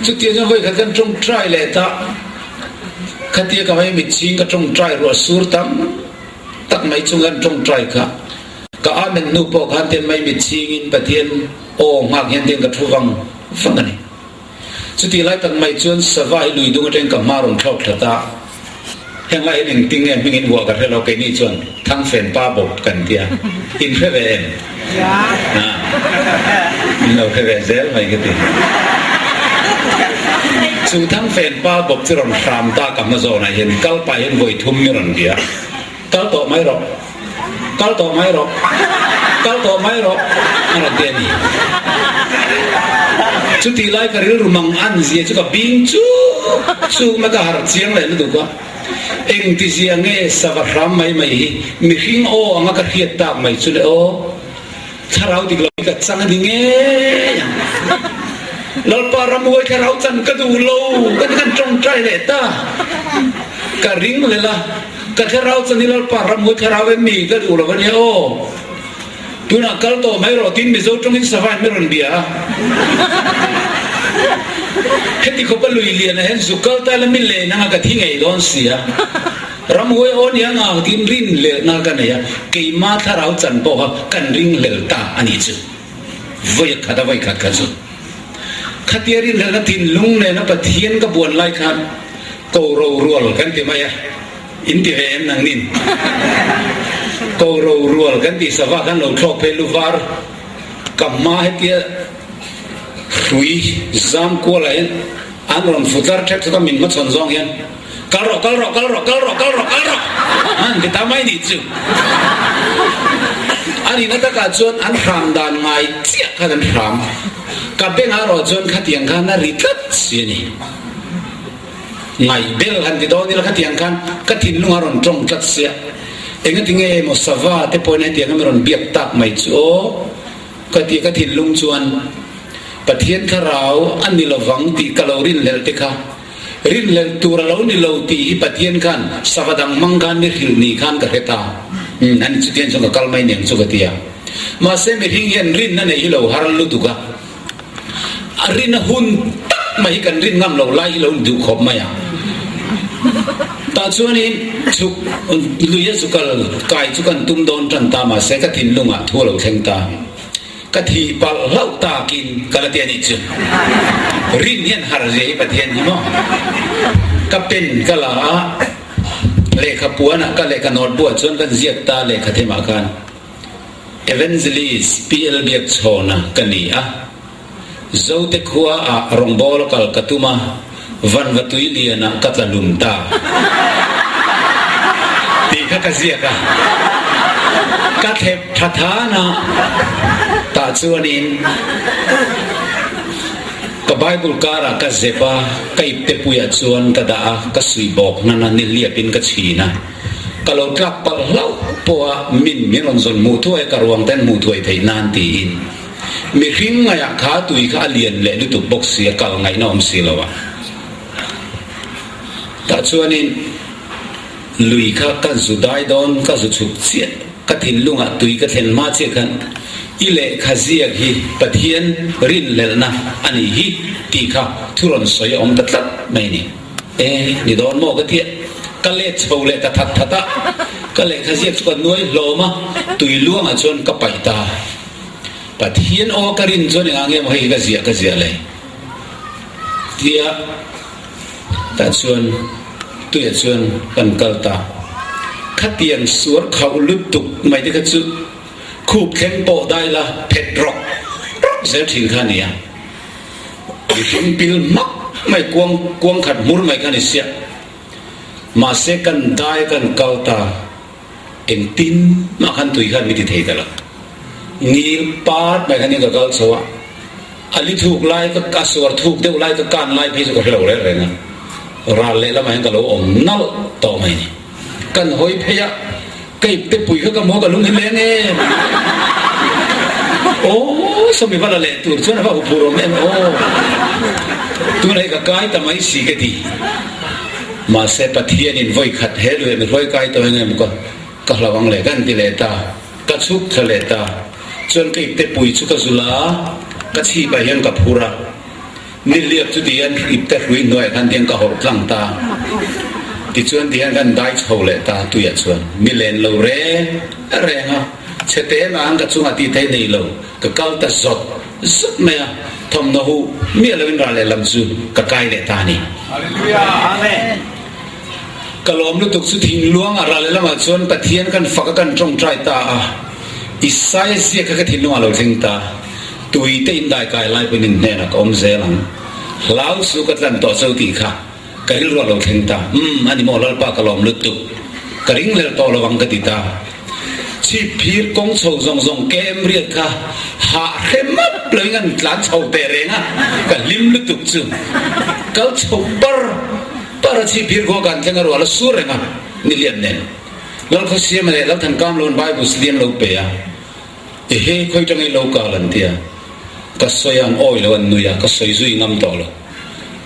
Chutiang chuan vawikhat kan tawngtai leh ta, khatia ka hmei mitching ka tawngtai ruah sur tam tak mai chung kan tawngtai kha ka Amen hnu pawh khan tian mai mitchingin Pathian aw nghak hian tian ka thu vang vang a ni. Chutih lai tak mai chuan sava hi lui dung atangin ka hma rawn thlawk thla ta. Heng lai hian engtin nge hming in vuah ka hre lo, keini chuan Thangfen pa bawp kan tia. In hre ve em? Ha, in lo hre ve zel mai ka ti. Chu Thangfen pa bawp chu rawn hram ta ka hma zawnah hian kal pah hian vawi thum mi rawn bia. Kal tawh mai rawh, kal tawh mai rawh, kal tawh mai rawh a rawn ti a ni. Chutih lai ka rilru mang an zia chu ka bing chuk chuk mai ka harh chiang leh lutuk a. Engtizia nge sava hram mai mai hi mihring aw anga ka hriat tak mai chu le aw. Thlarau dik lo hi ka chang a ni ngei ang. Lalpa ramhuai thlarau chan ka duh lo ka ti khan tawngtai leh ta. Ka ring lel a, ka thlarau chan hi Lalpa ramhuai thlarau em mi ka duh lo a nia aw. Tunah kal tawh mai rawh tiin Mizo tawngin sava in mi rawn bia a. Heti khawpa lui lianah hian zu kal ta la mi len anga ka thi ngei dawn si a. Ramhuai aw nia ngak tiin rinhlelhna ka nei a, keima thlarau chan pawh kha kan ringhlel ta a nih chu. Vawi khat a vawi khat kha chu. Khatia rinhlelhna thinlung nena Pathian ka buan lai khan ko ro rual kan ti mai a, in ti ve em nangnin? Ko ro rual kan tih sava khan lo thlawk phei luvar ka hma hetia hrui zam kualah hian an rawn futlar thek thek a min hmachhawn zawng hian Kal rawh, kal rawh, kal rawh, kal rawh, kal rawh, kal rawh! An ti ta mai nih chu. A nihna takah chuan an hram dan ngai chiah khan an hram. Ka bengah erawh chuan khatiang khan a ri tlat si a ni. Ngaihbel han ti dawn ila khatiang khan ka thinlung a rawn tawng tlat sia. Engati nge emaw sava te pawhin hetiang a mi rawn biak tak mai chu aw ka ti ka thinlung chuan Pathian thlarau a ni lovang tih ka lo rinhlelh te kha Rinhlelh tur a lo ni lo tih hi Pathian khan sava dang hmang khan mi hrilh ni khan ka hre ta. Umm, ani chutiang chuan ka kal mai niang chu ka ti a. Mahse mihring hian rinna neih hi lo har lutuk a. A rinna hun tak mai hi kan rin ngam lo lai hi lo ni duh khawp mai a. Tah chuanin chhuk lui a zu kal kai chu kan tum dawn tan ta mahse ka thinlungah thu a lo thleng ta. Ka thi palh hlauh takin ka la ti a nih chu. Rin hian har zia hi Pathian hi maw? Ka pen ka la a, lehkha puanah ka lehkha nawt buah chuan kan ziak ta lehkha themah khan Evangelist PL Biakchhawna ka ni a, Zote khua ah rawngbawla kal ka tum a, vanva tui lian ah ka tla hlum ta. Tih kha ka ziak a, ka thlep tha than a, tah chuanin ka Bible kar ah ka zep a, ka ipte pui ah chuan ka dah a, ka sui bawk hnan a, nihliap in ka chhin a, ka lo tlak palh hlauh pawh a min min rawn zawn hmuh thuai a, ka ruang ten hmuh thuai theih nan tiin. Mihring ngaihah kha tui kha a lian leh lutuk bawk si a, kal ngaihna awm si lo a. Tah chuanin lui kha ka zu dai dawn, ka zu chhuk chiah, ka thinlungah tui ka thlen hma chiah khan i lehkha ziak hi Pathian rinhlelhna a nih hi tih kha thu rawn sawi a awm ta tlat mai a ni. E, ni dawn maw ka tia, ka let chho leh ta that that a, ka lehkha ziak chu ka nuai hlawm a, tui luangah chuan ka paih ta. Pathian aw ka rin chuan engah nge maw hei hi ka ziah ka ziah le? Tia tah chuan tuiah chuan kan kal ta. Khatiang suar khauh lutuk mai te kha chu khup thleng pawh dai la phet rawk rawk zel thin kha a ni a. Mihring pil hmak mai kuang kuang khat hmur mai kha a ni siah. Mahse kan dai kan kal ta. Engtin mah khan tui khan mi ti thei ta lo. Ngil pat mai khan in ka kal chho a, a li thuk lai ka a suar thuk deuh lai ka kan lai phei chu ka hre lo reng reng a, ral leh lamah hian ka lo awm nalh tawh mai ni. Kan hawi phei a, ka ipte pui kha ka hmu a ka lung hi leng em. Aw sawmi va la leh tur chuan a va huphur awm em aw. Tunah hi ka kai ta mai si ka ti. Mahse Pathianin vawi khat he lui mi hruai kai tawh eng em ka ka hlau ang le kan ti leh ta, ka chhuk thla leh ta. Chuan ka ipte pui chu ka zul a, ka chhipah hian ka phur a. Nihliap chu tihian ipte hrui hnuaiah khan tiang ka hawrh tlang ta. Tichuan tihian kan dai chho leh ta tuiah chuan ni len lo reng reng a, chhe te mah ang ka chungah tih theih nei lo, ka kal ta zawt zawt mai a, thawmhnaw huh miah loin ral lehlam chu ka kai leh ta a ni. Ka lawm lutuk chu thinluang a ral lehlamah chuan Pathian kan fak a kan tawngtai ta a, Isaia ziak kha ka thinlungah lo thleng ta. Tui te in daikai lai pawhin in hnenah ka awm zel ang. Hlau su ka tlan tawh cho tih kha ka rilru a lo thleng ta. Umm, ani maw Lalpa ka lawm lutuk. Ka ring lel tawh lo ang ka ti ta. Chhip phir kawng chho zawng zawng KM riat kha hah hre map loin an tlan chho teh reng a, ka hlim lutuk chu. Kal chho par par a chhip phir khua kan thleng a rual a sur reng a, nilian nen. Lalkhawsiama leh Lalthankamloan Bible slian lo pe a. Ehe, khawi tangei lo kal an tia, ka sawi a an awi lo an nui a, ka sawi zui ngam tawh lo.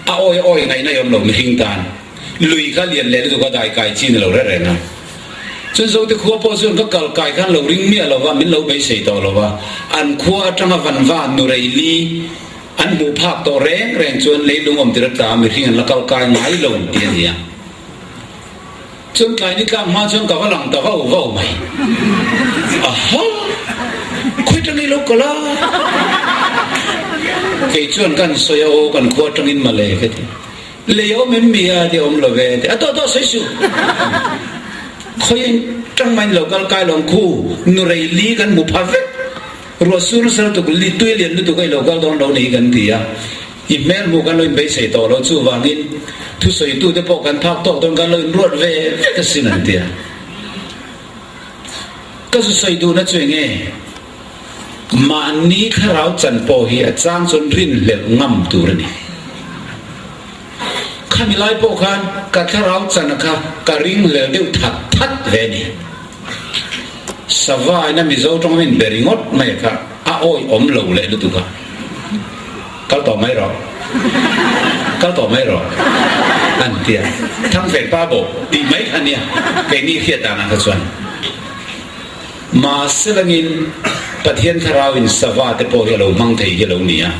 A awi awi ngaihna i awm lo mihring tan. Lui kha lian leh lutuk a dai kai chi ni lo reng reng a. Chuan Zote khua pawh chuan ka kal kai khan lo ring miah lo va, min lo beisei tawh lo va. An khua atanga vanva nurei li an hmuh phak tawh reng reng chuan leilung awm tir a tla a, mihring an la kal kai ngai lo tih a ni a. Chuan tlai ni tlak hma chuan ka va lang ta vau vau mai. Aha! Khawi tangin lo kal a? Kei chuan kan sawi a aw kan khua tangin male ka ti. Lei a awm em mi a ti awm lo ve ti. A tawh tawh sawi suh. Khawi tang maiin lo kal kai lo ang khu nu rei li kan hmu pha vek. Ruah sur nasa lutuk li tui lian lutuk a i lo kal dawn lo ni kan ti a. I hmel hmuh kan lo inbeisei tawh lo, chuvangin thusawitute pawh kan phak tawk dawn kan lo inruat ve vek asin an ti a. Ka zu sawi duhna chu enge? Mahni thlarau chan pawh hi a chang chuan rinhlelh ngam tur a ni. Khami lai pawh khan ka thlarau chana kha ka ringhlel deuh that that ve a ni. Sava ina Mizo tawng min be ringawt mai kha a awihawm lo leh lutuk a. Kal tawh mai rawh, kal tawh mai rawh an ti a. Thangfel pa bawh tih mai kha nia keini hriat danah kha chuan. Mahse langin Pathian thlarau in sava te pawh hi a lo hmang thei hi a lo ni a.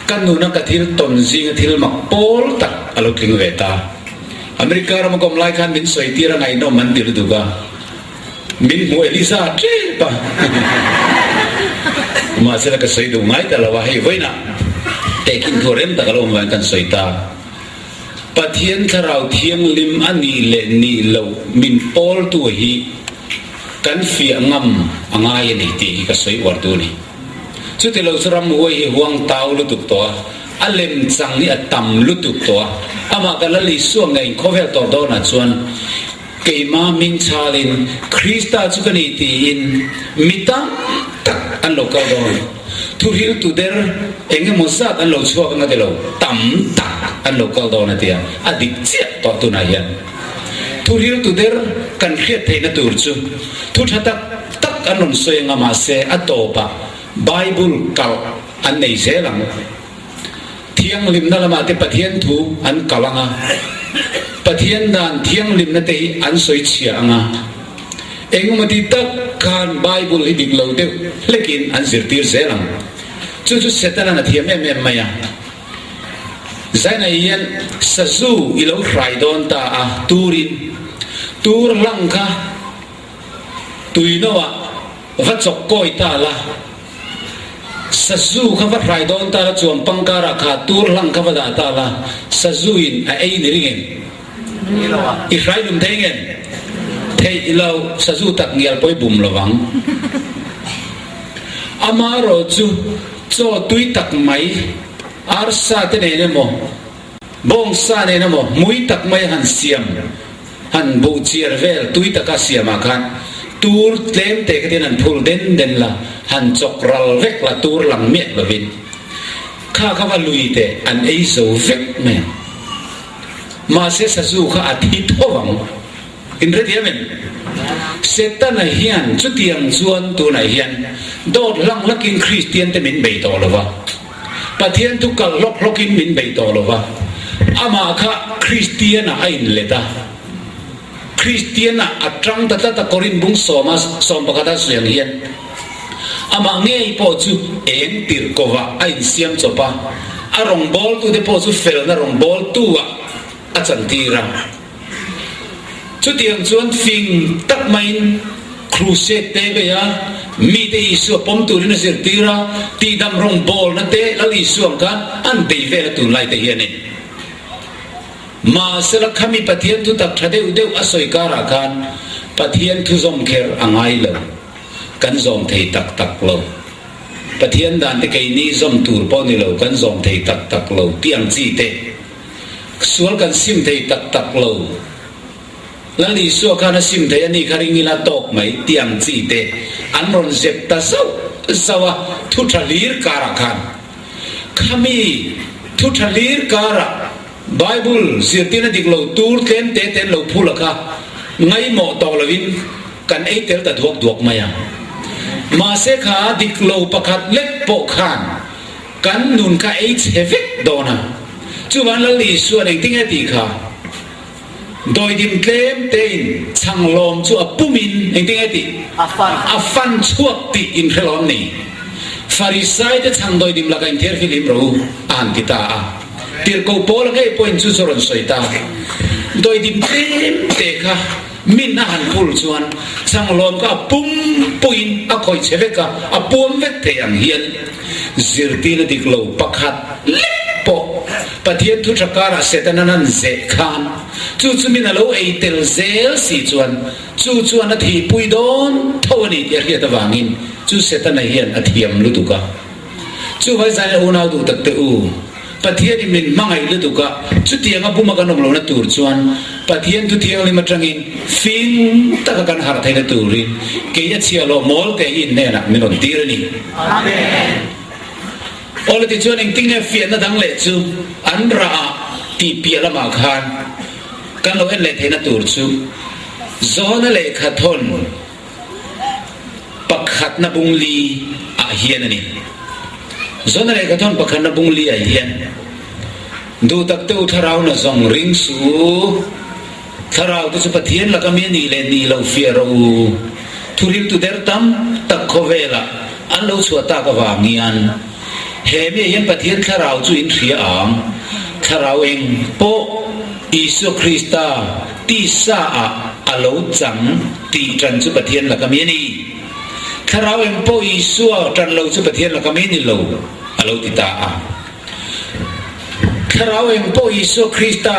Ka nuna ka thil tawn zinga thil mak pawl tak a lo tling ve ta. America rama kawm lai khan min sawi tir a ngaihnawm an ti lutuk a, min hmu Eliza tep a. Mahse la ka sawi duh ngai ta lo a, hei vawiinah tehkhin thu rem tak a lo awm vangin kan sawi ta. Pathian Thlarau Thianghlim a nih leh nih loh min pawltu hi kan fiah ngam a ngai a ni tih hi ka sawi uar duh a ni. Chuti lo chu ramhuai hi huang tau lutuk tawh a, a lem chang hi a tam lutuk tawh a, amah ka Lal Isua ngei khawvel tawh dawnah chuan keima hming chhalin Krista chu ka ni tiin mi tam tak an lo kal dawn. Thuhriltu der eng emaw zat an lo chhuak ang a ti lo, tam tak an lo kal dawn a ti a, a dik chiah tawh tunah hian. Thuhriltu der kan hriat theihna tur chu thu tha tak tak an rawn sawi anga mahse a tawpah Bible kalh an nei zel ang. Thianghlimna lamah te Pathian thu an kalh anga, Pathian dan thianghlimna te hi an sawi chhia anga, engemaw tak khan Bible hi dik lo deuh hlekin an zirtir zel ang. Chu chu Setana'n a thiam em em mai a. Zainai hian sazu i lo hrai dawn ta a, turin tur hlang kha tuino ah va chawk kawi ta la, sazu kha va hrai dawn ta la chuan pangkar ah kha tur hlang kha va dah ta la, sazu in a ei ni ring em? I hrai lum thei ngem? Theih lo, sazu tak ngial pawh i bum lo vang. Amaherawhchu chaw tui tak mai, arsa te nen emaw, bawngsa nen emaw hmui tak mai han siam, han buh chiar vel tui taka siamah khan tur tlem te khatin han phul den den la, han chawk ral vek la tur lang miah lovin kha kha va lui teh an ei zo vek mai ang. Mahse sazu kha a thi tho ang. In hrethiam em? Setana hian chutiang chuan tunah hian dawt hlang hlakin Kristian te min bei tawh lo va, Pathian thu kal hlawk hlawkin min bei tawh lo va, amah kha Kristianah a inlet a, Kristianah a tang ta tlat a, Korin bung sawma 11 a sawi ang hian. Amah ngei pawh chu eng tirhkovah a insiam chawp a, a rawngbawltute pawh chu felna rawngbawltu-ah a chantir a. Chutiang chuan fing tak maiin Crusade te bei a, mite Isua pawm turin a zirtir a, tihdam rawngbawlna te Lal Isua ang khan an bei vel a tunlai te hianin. Mahsela khami Pathian thutak tha deuh deuh a sawi karah khan Pathian thu zawm kher a ngai lo, kan zawm thei tak tak lo. Pathian dan te keini zawm tur pawh ni lo, kan zawm thei tak tak lo tih ang chi te sual kan sim thei tak tak lo. Lal Isua khan a sim thei a ni kha ring ila tawk mai tih ang chi te an rawn zep ta zauh zauh a, thu tha hlir karah khan khami thu tha hlir karah Bible zirtirna dik lo tur tlem te te an lo phul a kha ngaihmawh tawh lovin kan ei tel ta duak duak mai a. Mahse kha dik lo pakhat lek pawh khan kan nun kha ei chhe vek dawn a. Chuvang Lal Isuan engtinge tih kha Dawidim tlem tein chhanglawm chu a pumin engtinge tih? A fan chhuak tih inhrelawm ni. Farisaite chhang dawidim lakah inthiarfilhim rawh u, a han ti ta a. Tirhkoh Paula ngei pawhin chu chu a rawn sawi ta. Dawidim tlem te kha min a han phul chuan chhanglawm kha a pum puiin a khawih chhe vek a, a puam vek thei ang hian zirtirna dik lo pakhat lek pawh Pathian thu tha karah Setanan an zeh khan chu chu min a lo ei tel zel si chuan chu chuan a thihpui dawn tho a ni tih a hriat avangin chu Setana hian a thiam lutuk a. Chuvai zaina unau duh tak te u, Pathianin min hmangaih lutuk a, chutianga buma kan awm lohna tur chuan Pathian thu thianghlim atangin fing taka kan harh theihna turin kei a chhia lawh mawl te hi inhnenah min rawn tir a ni. Amen. Awle tichuan engtinge fiahna dang leh chu an rah ah tih piah lamah khan kan lo en leh theihna tur chu Johana lehkha thawn pakhatna bung li ah hian a ni. Johana lehkha thawn pakhatna bung li ah hian duh tak te u thlarau na zawng ring suh u, thlarau te chu Pathian laka mi a nih leh nih lo fiah rawh u, thuriltu der tam tak khawvelah an lo chhuah tak avang hian he mi ah hian Pathian thlarau chu in hria ang, thlarau eng pawh Isua Krista tisa ah a lo chang tih tan chu Pathian laka mi a ni. Thlarau eng pawh Isua tan lo chu Pathian laka mi ni lo, a lo ti ta a. Thlarau eng pawh Isua Krista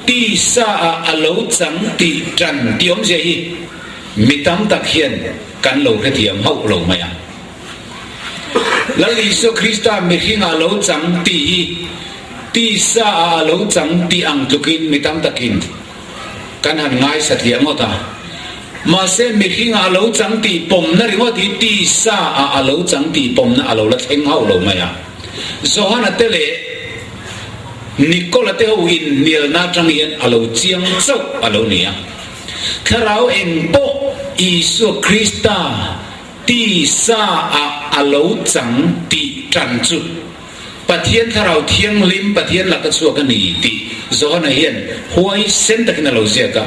tisa ah a lo chang tih tan tih awmzia hi mi tam tak hian kan lo hrethiam hauh lo mai a. Lal Isua Krista mihringah lo chang tih hi tisa ah a lo chang tih ang tlukin mi tam takin kan han ngaisatliah ngawt a. Mahse mihringah a lo chang tih pawmna ringawt hi tisa ah a lo chang tih pawmna a lo la thleng hauh lo mai a. Johana te leh Nikola te ho inhnialna atang hian a lo chiang chauh a lo ni a. Thlarau eng pawh Isua Krista Tisa ah a lo chang tih tan chu Pathian Thlarau Thianghlim Pathian laka chhuak a ni tih Johana hian huaisen takin a lo ziak a.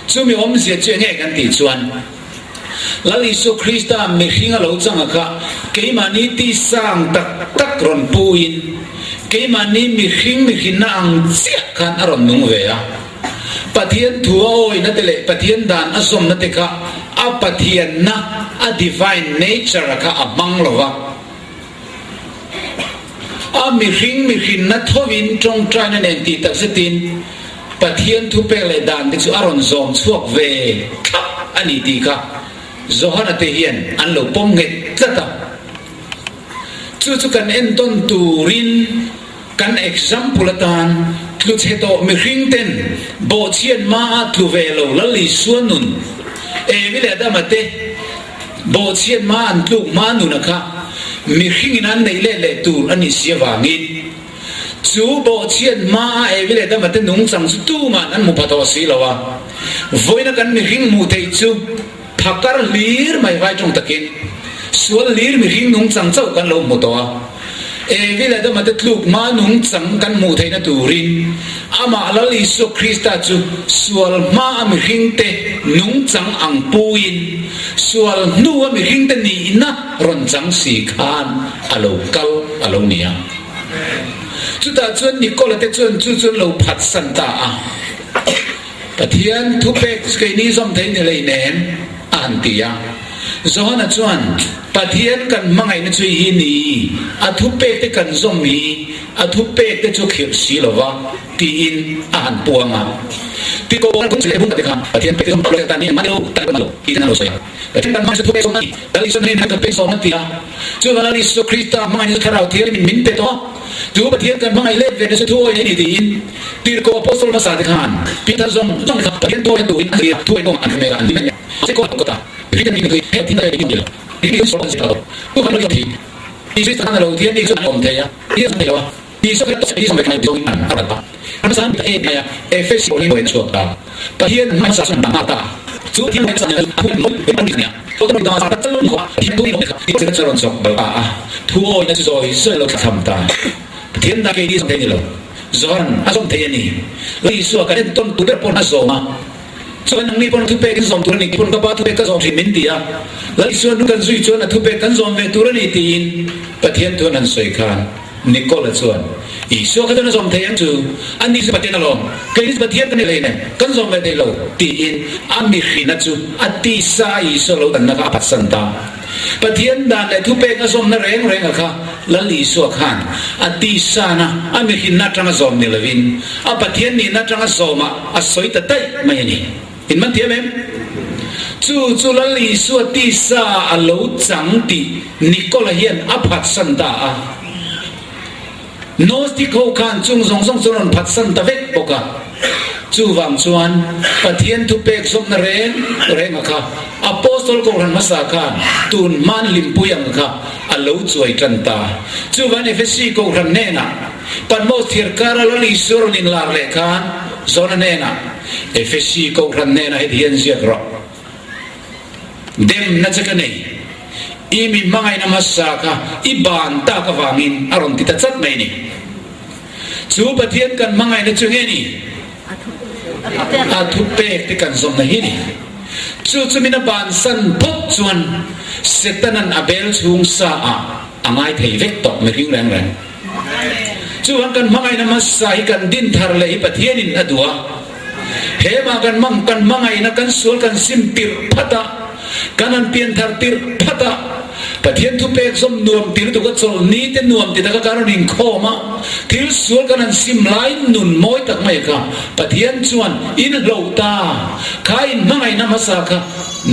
Chumi awmzia chu enge kan tih chuan Lal Isua Krista mihring a lo chang a kha keimahni tisa ang tak tak rawn puin keimahni mihring mihrinna ang chiah khan a rawn nung ve a. Pathian thu a awihna te leh Pathian dan a zawmna te kha a Pathianna, a divine nature, a kha a hmang lo va. A mihring mihrinna thovin tawngtaina nen tih tak zetin Pathian thupek leh dan te chu a rawn zawm chhuak ve thlap a ni tih kha Johana te hian an lo pawm nghet tlat a. Chu chu kan entawn turin Kan example atan tlu chhe tawh mihring ten bawhchhiat hma ah tlu ve lo Lal Isua nun Evi leh Adama te bawhchhiat hma an tluk hma nun a kha mihring in an neih let leh tur a nih si avangin chu bawhchhiat hma ah Evi leh Adama te nungchang chu tuman an hmu pha tawh si lo a vawiina kan mihring hmuh theih chu Phakar hlir mai vai tawng takin sual hlir mihring nungchang chauh kan lo hmu tawh a. Evi leh Adama te tluk hma nungchang kan hmuh theihna turin amah Lal Isua Krista chu sual hma a mihringte nungchang ang puin sual hnu a mihringte nihna rawn chang si khan a lo kal a lo ni a. Chutah chuan Nikola te chuan chu chu an lo phatsan ta a. Pathian thupek chu keini zawm thei ni hleinem, a han ti a. Johana chuan, Pathian kan hmangaihna chu hi ni, a thupek te kan zawm hi, a thupek te chu khirh si lo va, tiin a han puang a. Pathian kan hmangaihna chu thupek zawm a ni, Lal Isua hnen hian thupek zawm a ti a. Chuvang Lal Isua Krista hmangaihna chu Thlarau Thianghlimin min pe tawh a, chu Pathian kan hmangaih let ve na chu thu awi nei ni tiin Tirhkoh Apostle hmasa te khan Peter zawng zawng te kha Pathian thu awi turin an hria, thu awi kawngah an hre mek a, an hlim em em. Mahse kawng kawtah Christian mi nupui he thil a ni lo. Isua khan a lo thian ni chu an awm thei a, i awm thei lo a. Isua kha tawp i zawm ve zawngin an a rat a. A hmasa ta em mai a, Efesi pawh hi buaina chhuak ta. Pathian hmasa chuan a nghak ta. Chu Pathian hmasa nen a hun mawi ve a ni a. Chu rawn chawk bal ta a, thu awina chu zawi zawi a lo thla tham ta. Pathian dan keini zawm thei a ni lo. Zohan a zawm thei a ni. Lal Isua kan entawn tur ber pawn a zawm a. Chuan nangni pawn thupek in zawm tur a ni, pawn ka pa thupek ka zawm thin min ti a, Lal Isua nu kan zui chuan a thupek kan zawm ve tur a ni tiin Pathian thu an han sawi khan Nicola chuan Isua kha chuan a zawm thei ang chu, a ni chu Pathian alawm, keini chu Pathian kan ni hlei nen kan zawm ve thei lo tiin a mihrina chu a tisa a Isua lo danna kha a phatsan ta. Pathian dan leh thupek a zawmna reng renga kha Lal Isua khan a tisana a mihrinna atanga zawm ni lovin a Pathian nihna atanga zawmah a sawi ta daih mai a ni. In man thiam em? Chu chu Lal Isua tisa a lo chang tih Nikola hian a phatsan ta a. Gnostic ho khan chung zawng zawng chu an rawn phatsan ta vek bawk a. Chuvang chuan Pathian thupek zawmna reng renga kha Apostol Kohhran hmasa khan tun hman hlimpui ang kha a lo chuai tan ta. Chuvang Efesi Kohhran hnenah Patmos thiarkara Lal Isua rawn inlar leh khan Jona hnenah Efesi Kohhran hnenah heti hian ziak rawh. Demna che ka nei. I mi hmangaihna hmasa kha i ban tak avangin a rawn ti ta chat mai ni. Chu Pathian kan hmangaihna chu nge ni? A thupek te kan zawmna hi ni. Chu chu min a bansan phawt chuan Setanan a bel chhung sa ah a ngai thei vek tawh mihring reng reng. Chuan kan hmangaihna hmasa hi kan din thar leh hi Pathianin a duh a. Hemah kan hmang kan hmangaihna kan sual kan sim tirh phat a, kan han pian thar tirh phat a, Pathian thupek zawm nuam ti lutuk a chawlh ni te nuam ti taka kan rawn inkhawm a, thil sual kan han sim lai nun mawi tak mai kha Pathian chuan in hloh ta, kha in hmangaihna hmasa kha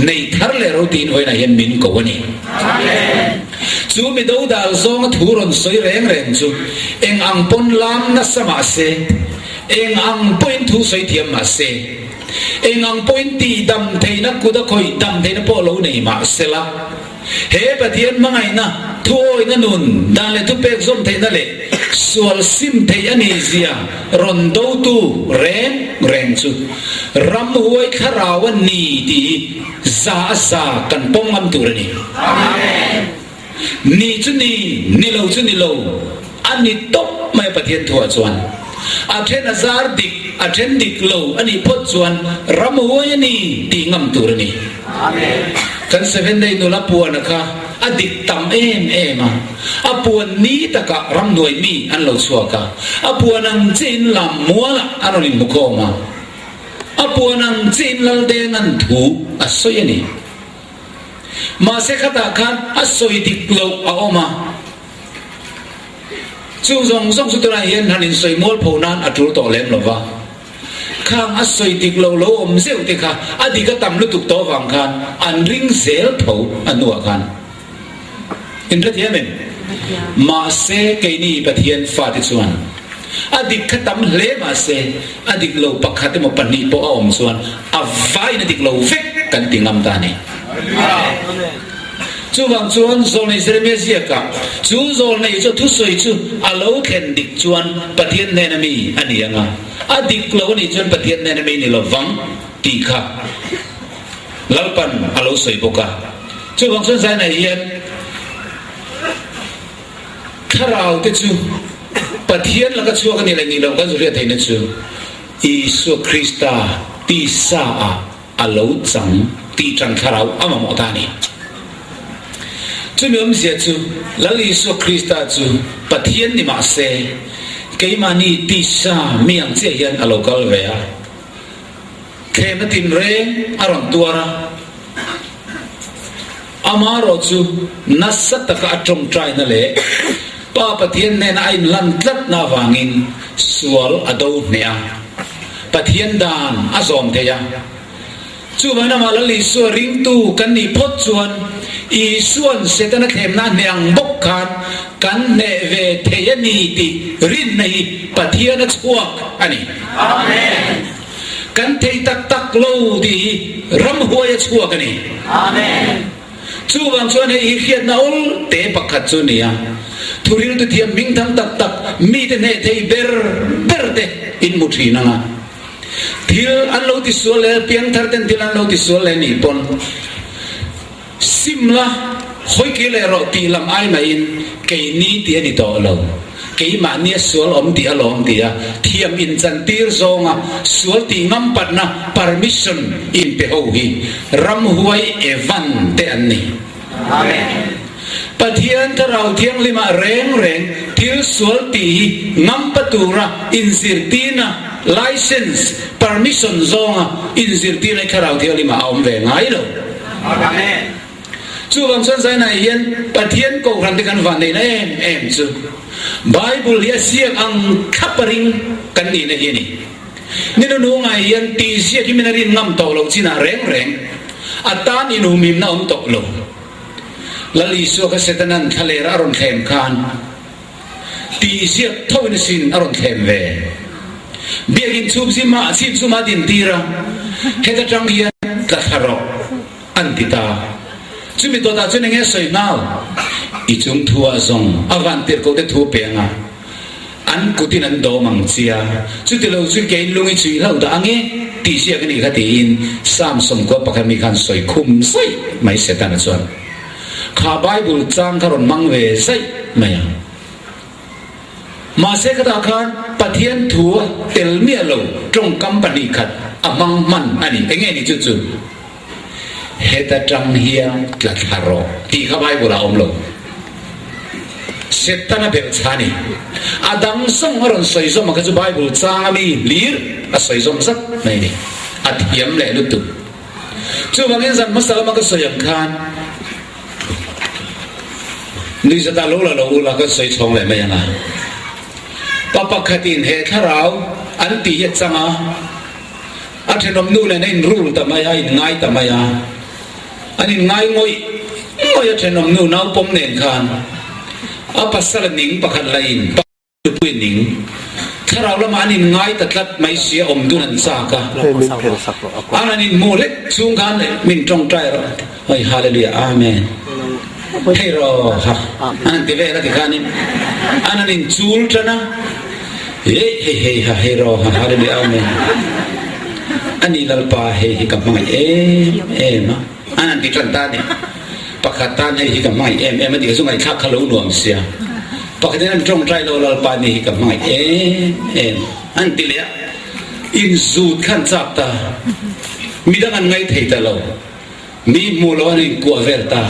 nei thar leh ro tiin vawiinah hian min ko a ni. Chu mi dodal zawnga thu rawn sawi reng reng chu eng ang pawn lam nasa mah se, Eng ang pawhin thu sawi thiam mah se, eng ang pawhin tihdam theihna kut a khawih dam theihna pawh lo nei mah sela, he Pathian hmangaihna, thuawihna nun, dan leh thupek zawm theihna leh sual sim theih a nih zia rawn dotu reng reng chu ramhuai thlarau a ni tih hi za a za kan pawm ngam tur a ni. Ni chu ni, ni lo chu ni lo, a ni tawp mai a Pathian thuah chuan. A then a zar dik, a then dik lo a nih phawt chuan ram huai a ni tih ngam tur a ni. Kan Seven Day nula puana kha a dik tam em em a, a puan ni takah ramhnuai mi an lo chhuak a, a puan ang chiin lam mualah an rawn inhmukhawm a, a puan ang chiin Laldenga'n thu a sawi a ni. Mahse khatah khan a sawi dik loh a awm a, chung zawng zawng chu tunah hian han insawi mual pho nan a tul tawh lem lo va. Khang a sawi dik lo lo awm zeuh te kha a dik a tam lutuk tawh vang khan an ring zel tho a hnuah khan. Inhrethiam em? Mahse keini Pathian fate chuan a dik kha tam hle mahse a dik lo pakhat emaw pahnih pawh a awm chuan a vaiin a dik lo vek kan ti ngam ta a ni. Chuvang chuan Zawlnei Jeremia ziakah chu zawlnei chu thusawi chu a lo thlen dik chuan Pathian hnena mi a ni ang a, a dik lo a nih chuan Pathian hnena mi ni lovang tih kha Lalpan a lo sawi bawk a. Chuvang chuan Zainah hian. Thlarau te chu Pathian laka chhuak a nih leh nih loh kan zu hriat theihna chu Isua Krista tisa ah a lo chang tih tan thlarau a mamawh ta a ni. Chumi awmzia chu Lal Isua Krista chu Pathian ni mah se keimahni tisa mi ang chiah hian a lo kal ve a, Thlehna tinreng a rawn tuar a, amaherawh chu nasa taka a tawngtaina leh Pa Pathian hnena a inlan tlatna avangin sual a do hneh a, Pathian dan a zawm thei a. Chuvangin amah Lal Isua ringtu kan nih phawt chuan Isua'n Setana thlemna a hneh ang bawk khan kan hneh ve thei a ni tih rinna hi Pathian a chhuak a ni. Amen. Kan thei tak tak lo tih hi ramhuai a chhuak a ni. Amen. Chuvang chuan hei hi hriatna awl te pakhat chu a ni a, thuriltu thiam hmingthang tak tak mite hneh thei ber ber te in hmu thin ang a. Thil an lo ti sual leh piangthar ten thil an lo ti sual leh nih pawn sim la hawi kir leh rawh tih lam ai maiin keini tih a ni tawh lo. Keimahnia sual awm tih a lawm ti a, thiam inchantir zawnga sual tih ngampatna permission inpe ho hi ramhuai Evan te an ni. Amen. Pathian Thlarau Thianghlimah reng reng thil sual tih hi ngampa tura inzirtirna, license, permission zawnga inzirtirna hi Thlarau Thianghlimah a awm ve ngai lo. Amen. Chuvang chuan zainah hian Pathian kohhran te kan van neihna em em chu Bible hi a ziak ang thlap a ring kan nihna hi a ni. Ni nuhnungah hian tih ziak hi min a rin ngam tawh loh chinah reng reng a tan inhumhimna a awm tawh lo. Lal Isua kha Setana'n thlalera a rawn thlem khan tih ziak tho in a sin a rawn thlem ve. Biakinn chhum zimah chhip zumah a din tir a, heta tang hian tla thla rawh an ti ta. Chumi dawtah chuan enge a sawi nghal? I chung thu ah zawng a van tirh ko te thu pe anga an kutin an dawm ang chia, chuti lo chu keiin lung i chhui hlauh dah ange tih ziak a nih kha tiin Psalm 11 mi khan sawi khum zaih mai Setana chuan kha Bible chang kha rawn hmang ve zaih mai a. Mahse khatah khan Pathian thu a tel miah lo tawngkam 2 khat a hmang hman a ni. Enge ni chu chu? Heta tang hian tla thla rawh tih kha Bible ah a awm lo. Setana belh chha a ni. A dang zawng a rawn sawi zawm a kha chu Bible chang a mi hlir a sawi zawm zat mai a ni. A thiam leh lutuk. Chuvangin zan hmasa lama ka sawi ang khan nuihzatah lo la lo ula kan sawi chhawng leh mai ang a. Pa pakhatin he thlarau an tih hi a chang a. A thenawm nu nen a inrul ta mai a, a inngai ta mai a. An inngai ngawih ngawih a thenawm nu naupawm nen khan a pasal a ning pakhat la in nupui a ning. Thlarau lamah an inngai ta tlat mai sia awm dun an chak a. An han inhmuh hlek chung khan min tawngtai rawh a ti. Oi Hallelujah Amen. Hei rawh ha an han ti vel a ti khanin an han inchul tan a. Hei hei hei ha hei rawh ha Hallelujah Amen. Ani Lalpa hei hi ka hmangaih em em a an han ti tan ta a ni. Pakhat tan hei hi ka hmangaih em em a tih kha chu ngaihthlak kha lo nuam sia. Pakhatin an tawngtai lo Lalpa ni hi ka hmangaih em em an ti leh a. Inzut kha an chak ta. Midang an ngaih thei ta lo. Mi hmuh lo an inkuah vel ta.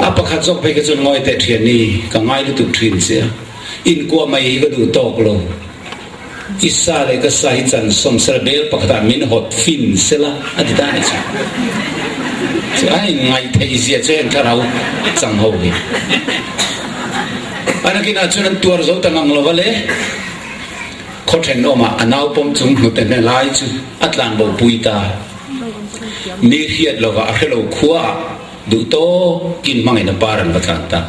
A pakhat zawk phei kha chuan ngawi teh thian ni, ka ngai lutuk thin che a, inkuah mai hi ka duh tawk lo. I sa leh ka sa hi chan sawm sela bel pakhatah min hawt fin sela a ti ta a ni chu. Chu a inngaih theih zia chu heng thlarau chang ho hi. A nakinah chuan an tuar zo ta ngang lo va le. Khaw thenawmah a naupawm chung hnute hne lai chu a tlanbo pui ta. Mi hriat lova a hrelo khuaah duh tawkin hmangin a par an va tlan ta,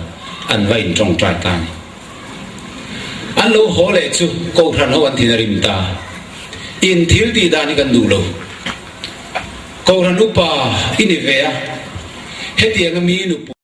an va intawngtai ta a ni. An lo haw leh chu Kohhran ho an thin a rim ta. In thil tih dan hi kan duh lo. Kohhran upa i ni ve a, hetianga mi nupui.